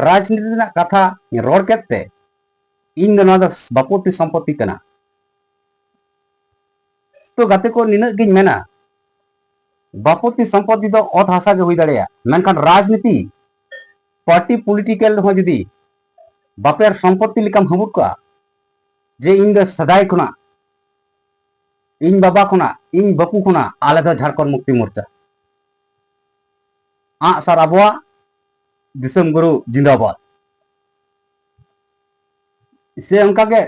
ᱨᱟᱡᱽᱱᱤᱛᱤ ᱨᱮᱱᱟᱜ ᱠᱟᱛᱷᱟ ᱨᱚᱲ ᱠᱮᱫ ᱛᱮ ᱤᱧ ᱫᱚ ᱱᱚᱣᱟ ᱫᱚ ᱵᱟᱯᱚᱛᱤ ᱥᱚᱢᱯᱚᱛᱤ ᱠᱟᱱᱟ᱾ ᱛᱚ ᱜᱟᱛᱮ ᱠᱚ, ᱱᱤᱱᱟᱹᱜ ᱜᱤᱧ ᱢᱮᱱᱟ, ᱵᱟᱯᱚᱛᱤ ᱥᱚᱢᱯᱚᱛᱤ ᱫᱚ ᱚᱛ ᱦᱟᱥᱟ ᱜᱮ ᱦᱩᱭ ᱫᱟᱲᱮᱭᱟᱜᱼᱟ, ᱢᱮᱱᱠᱷᱟᱱ ᱨᱟᱡᱽᱱᱤᱛᱤ, ᱯᱟᱨᱴᱤ ᱯᱚᱞᱤᱴᱤᱠᱮᱞ ᱦᱚᱸ ᱡᱩᱫᱤ ᱵᱟᱯᱮᱨ ᱥᱚᱢᱯᱚᱛᱤ ᱞᱮᱠᱟᱢ ᱦᱟᱹᱵᱩᱫ ᱠᱚᱜᱼᱟ, ᱡᱮ ᱤᱧ ᱫᱚ ᱥᱮᱫᱟᱭ ᱠᱷᱚᱱᱟᱜ, ᱤᱧ ᱵᱟᱵᱟ ᱠᱷᱚᱱᱟᱜ, ᱤᱧ ᱵᱟᱹᱯᱩ ᱠᱷᱚᱱᱟᱜ ᱟᱞᱮ ᱫᱚ ᱡᱷᱟᱲᱠᱷᱚᱸᱰ ᱢᱩᱠᱛᱤ ᱢᱳᱨᱪᱟ, ᱟᱸᱜ ᱥᱟᱨ ᱟᱵᱚᱣᱟᱜ, ᱫᱤᱥᱚᱢ ᱜᱩᱨᱩ ᱡᱤᱱᱫᱟᱵᱟᱫ, ᱥᱮ ᱚᱱᱠᱟᱜᱮ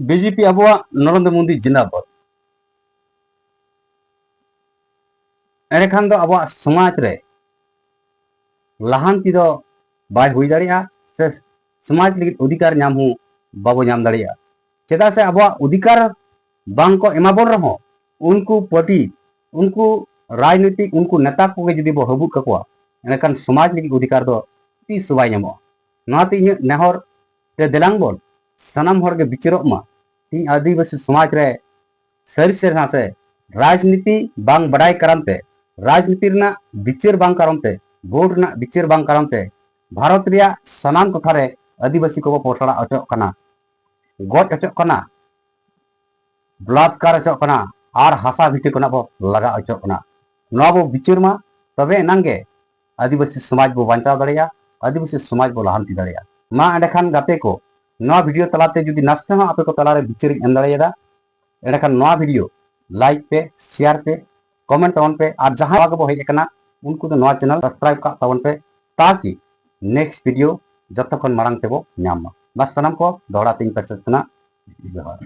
ᱵᱤᱡᱮᱯᱤ ᱟᱵᱚᱣᱟᱜ ᱱᱚᱨᱮᱱᱫᱨᱚ ᱢᱳᱫᱤ ᱡᱤᱱᱫᱟᱵᱟᱫ, ᱮᱸᱰᱮᱠᱷᱟᱱ ᱫᱚ ᱟᱵᱚᱣᱟᱜ ᱥᱚᱢᱟᱡᱽ ᱨᱮ ᱞᱟᱦᱟᱱᱛᱤ ᱫᱚ ᱵᱟᱭ ᱦᱩᱭ ᱫᱟᱲᱮᱭᱟᱜᱼᱟ, ᱥᱮ ᱥᱚᱢᱟᱡᱽ ᱞᱟᱹᱜᱤᱫ ᱚᱫᱷᱤᱠᱟᱨ ᱧᱟᱢ ᱦᱚᱸ ᱵᱟᱵᱚ ᱧᱟᱢ ᱫᱟᱲᱮᱭᱟᱜᱼᱟ᱾ ᱪᱮᱫᱟᱜ ᱥᱮ ᱟᱵᱚᱣᱟᱜ ᱚᱫᱷᱤᱠᱟᱨ ᱵᱟᱝ ᱠᱚ ᱮᱢᱟ ᱵᱚᱱ ᱨᱮᱦᱚᱸ, ᱩᱱᱠᱩ ᱯᱟᱨᱴᱤ, ᱩᱱᱠᱩ ᱨᱟᱡᱽᱱᱤᱛᱤᱠ, ᱩᱱᱠᱩ ᱱᱮᱛᱟ ᱠᱚᱜᱮ ᱡᱩᱫᱤ ᱵᱚ ᱦᱟᱹᱵᱩᱫ ᱠᱟᱠᱚᱣᱟ, ᱮᱱᱠᱷᱟᱱ ᱥᱚᱢᱟᱡᱽ ᱞᱟᱹᱜᱤᱫ ᱚᱫᱷᱤᱠᱟᱨ ᱫᱚ ᱛᱤᱥ ᱦᱚᱸ ᱵᱟᱭ ᱧᱟᱢᱚᱜᱼᱟ᱾ ᱱᱚᱣᱟᱛᱮ ᱤᱧᱟᱹᱜ ᱱᱮᱦᱚᱨ ᱛᱮ ᱫᱮᱞᱟᱝ ᱵᱚᱱ ᱥᱟᱱᱟᱢ ᱦᱚᱲ ᱜᱮ ᱵᱤᱪᱟᱹᱨᱚᱜ ᱢᱟ᱾ ᱛᱮᱦᱮᱧ ᱟᱹᱫᱤᱵᱟᱹᱥᱤ ᱥᱚᱢᱟᱡᱽ ᱨᱮ ᱥᱟᱹᱨᱤ ᱥᱮ ᱱᱟᱥᱮ ᱨᱟᱡᱽᱱᱤᱛᱤ ᱵᱟᱝ ᱵᱟᱰᱟᱭ ᱠᱟᱨᱚᱱ ᱛᱮ ᱨᱟᱡᱽᱱᱤᱛᱤ ᱨᱮᱱᱟᱜ ᱵᱤᱪᱟᱹᱨ ᱵᱟᱝ ᱠᱟᱨᱚᱱ ᱛᱮ, ᱵᱷᱳᱴ ᱨᱮᱱᱟᱜ ᱵᱤᱪᱟᱹᱨ ᱵᱟᱝ ᱠᱟᱨᱚᱱ ᱛᱮ ᱵᱷᱟᱨᱚᱛ ᱨᱮᱭᱟᱜ ᱥᱟᱱᱟᱢ ᱴᱚᱴᱷᱟ ᱨᱮ ᱟᱹᱫᱤᱵᱟᱹᱥᱤ ᱠᱚᱵᱚ ᱯᱚᱥᱲᱟ ᱚᱪᱚᱜ ᱠᱟᱱᱟ, ᱜᱚᱡ ᱚᱪᱚᱜ ᱠᱟᱱᱟ, ᱵᱞᱟᱛᱠᱟᱨ ᱚᱪᱚᱜ ᱠᱟᱱᱟ ᱟᱨ ᱦᱟᱥᱟ ᱵᱷᱤᱴᱟᱹ ᱠᱷᱚᱱᱟᱜ ᱵᱚ ᱞᱟᱜᱟ ᱚᱪᱚᱜ ᱠᱟᱱᱟ᱾ ᱱᱚᱣᱟ ᱵᱚ ᱵᱤᱪᱟᱹᱨ ᱢᱟ, ᱛᱚᱵᱮ ᱮᱱᱟᱝ ᱜᱮ ᱟᱹᱫᱤᱵᱟᱹᱥᱤ ᱥᱚᱢᱟᱡᱽ ᱵᱚ ᱵᱟᱧᱪᱟᱣ ᱫᱟᱲᱮᱭᱟᱜᱼᱟ, ᱟᱹᱫᱤᱵᱟᱹᱥᱤ ᱥᱚᱢᱟᱡᱽ ᱵᱚ ᱞᱟᱦᱟᱱᱛᱤ ᱫᱟᱲᱮᱭᱟᱜᱼᱟ᱾ ᱢᱟ ᱮᱸᱰᱮᱠᱷᱟᱱ ᱜᱟᱛᱮ ᱠᱚ, ᱱᱚᱣᱟ ᱵᱷᱤᱰᱤᱭᱳ ᱛᱟᱞᱟᱛᱮ ᱡᱩᱫᱤ ᱱᱟᱥᱮ ᱦᱚᱸ ᱟᱯᱮ ᱠᱚ ᱛᱟᱞᱟᱨᱮ ᱵᱤᱪᱟᱹᱨᱤᱧ ᱮᱢ ᱫᱟᱲᱮᱭᱟᱫᱟ, ᱮᱸᱰᱮᱠᱷᱟᱱ ᱱᱚᱣᱟ ᱵᱷᱤᱰᱤᱭᱳ ᱞᱟᱭᱤᱠ ᱯᱮ, ᱥᱮᱭᱟᱨ ᱯᱮ, ᱠᱚᱢᱮᱱᱴ ᱛᱟᱵᱚᱱ ᱯᱮ, ᱟᱨ ᱡᱟᱦᱟᱸᱭ ᱱᱟᱣᱟ ᱜᱮᱵᱚ ᱦᱮᱡ ᱟᱠᱟᱱᱟ ᱩᱱᱠᱩ ᱫᱚ ᱱᱚᱣᱟ ᱪᱮᱱᱮᱞ ᱥᱟᱵᱥᱠᱨᱟᱭᱤᱵ ᱠᱟᱜ ᱛᱟᱵᱚᱱ ᱯᱮ, ᱛᱟᱠᱤ ᱱᱮᱠᱥᱴ ᱵᱷᱤᱰᱤᱭᱳ ᱡᱚᱛᱚ ᱠᱷᱚᱱ ᱢᱟᱲᱟᱝ ᱛᱮᱵᱚ ᱧᱟᱢ ᱢᱟ᱾ ᱵᱟᱥ ᱥᱟᱱᱟᱢ ᱠᱚ ᱫᱚᱦᱲᱟ ᱛᱮᱧ ᱯᱟᱥᱮᱡ ᱠᱟᱱᱟ, ᱡᱚᱦᱟᱨ᱾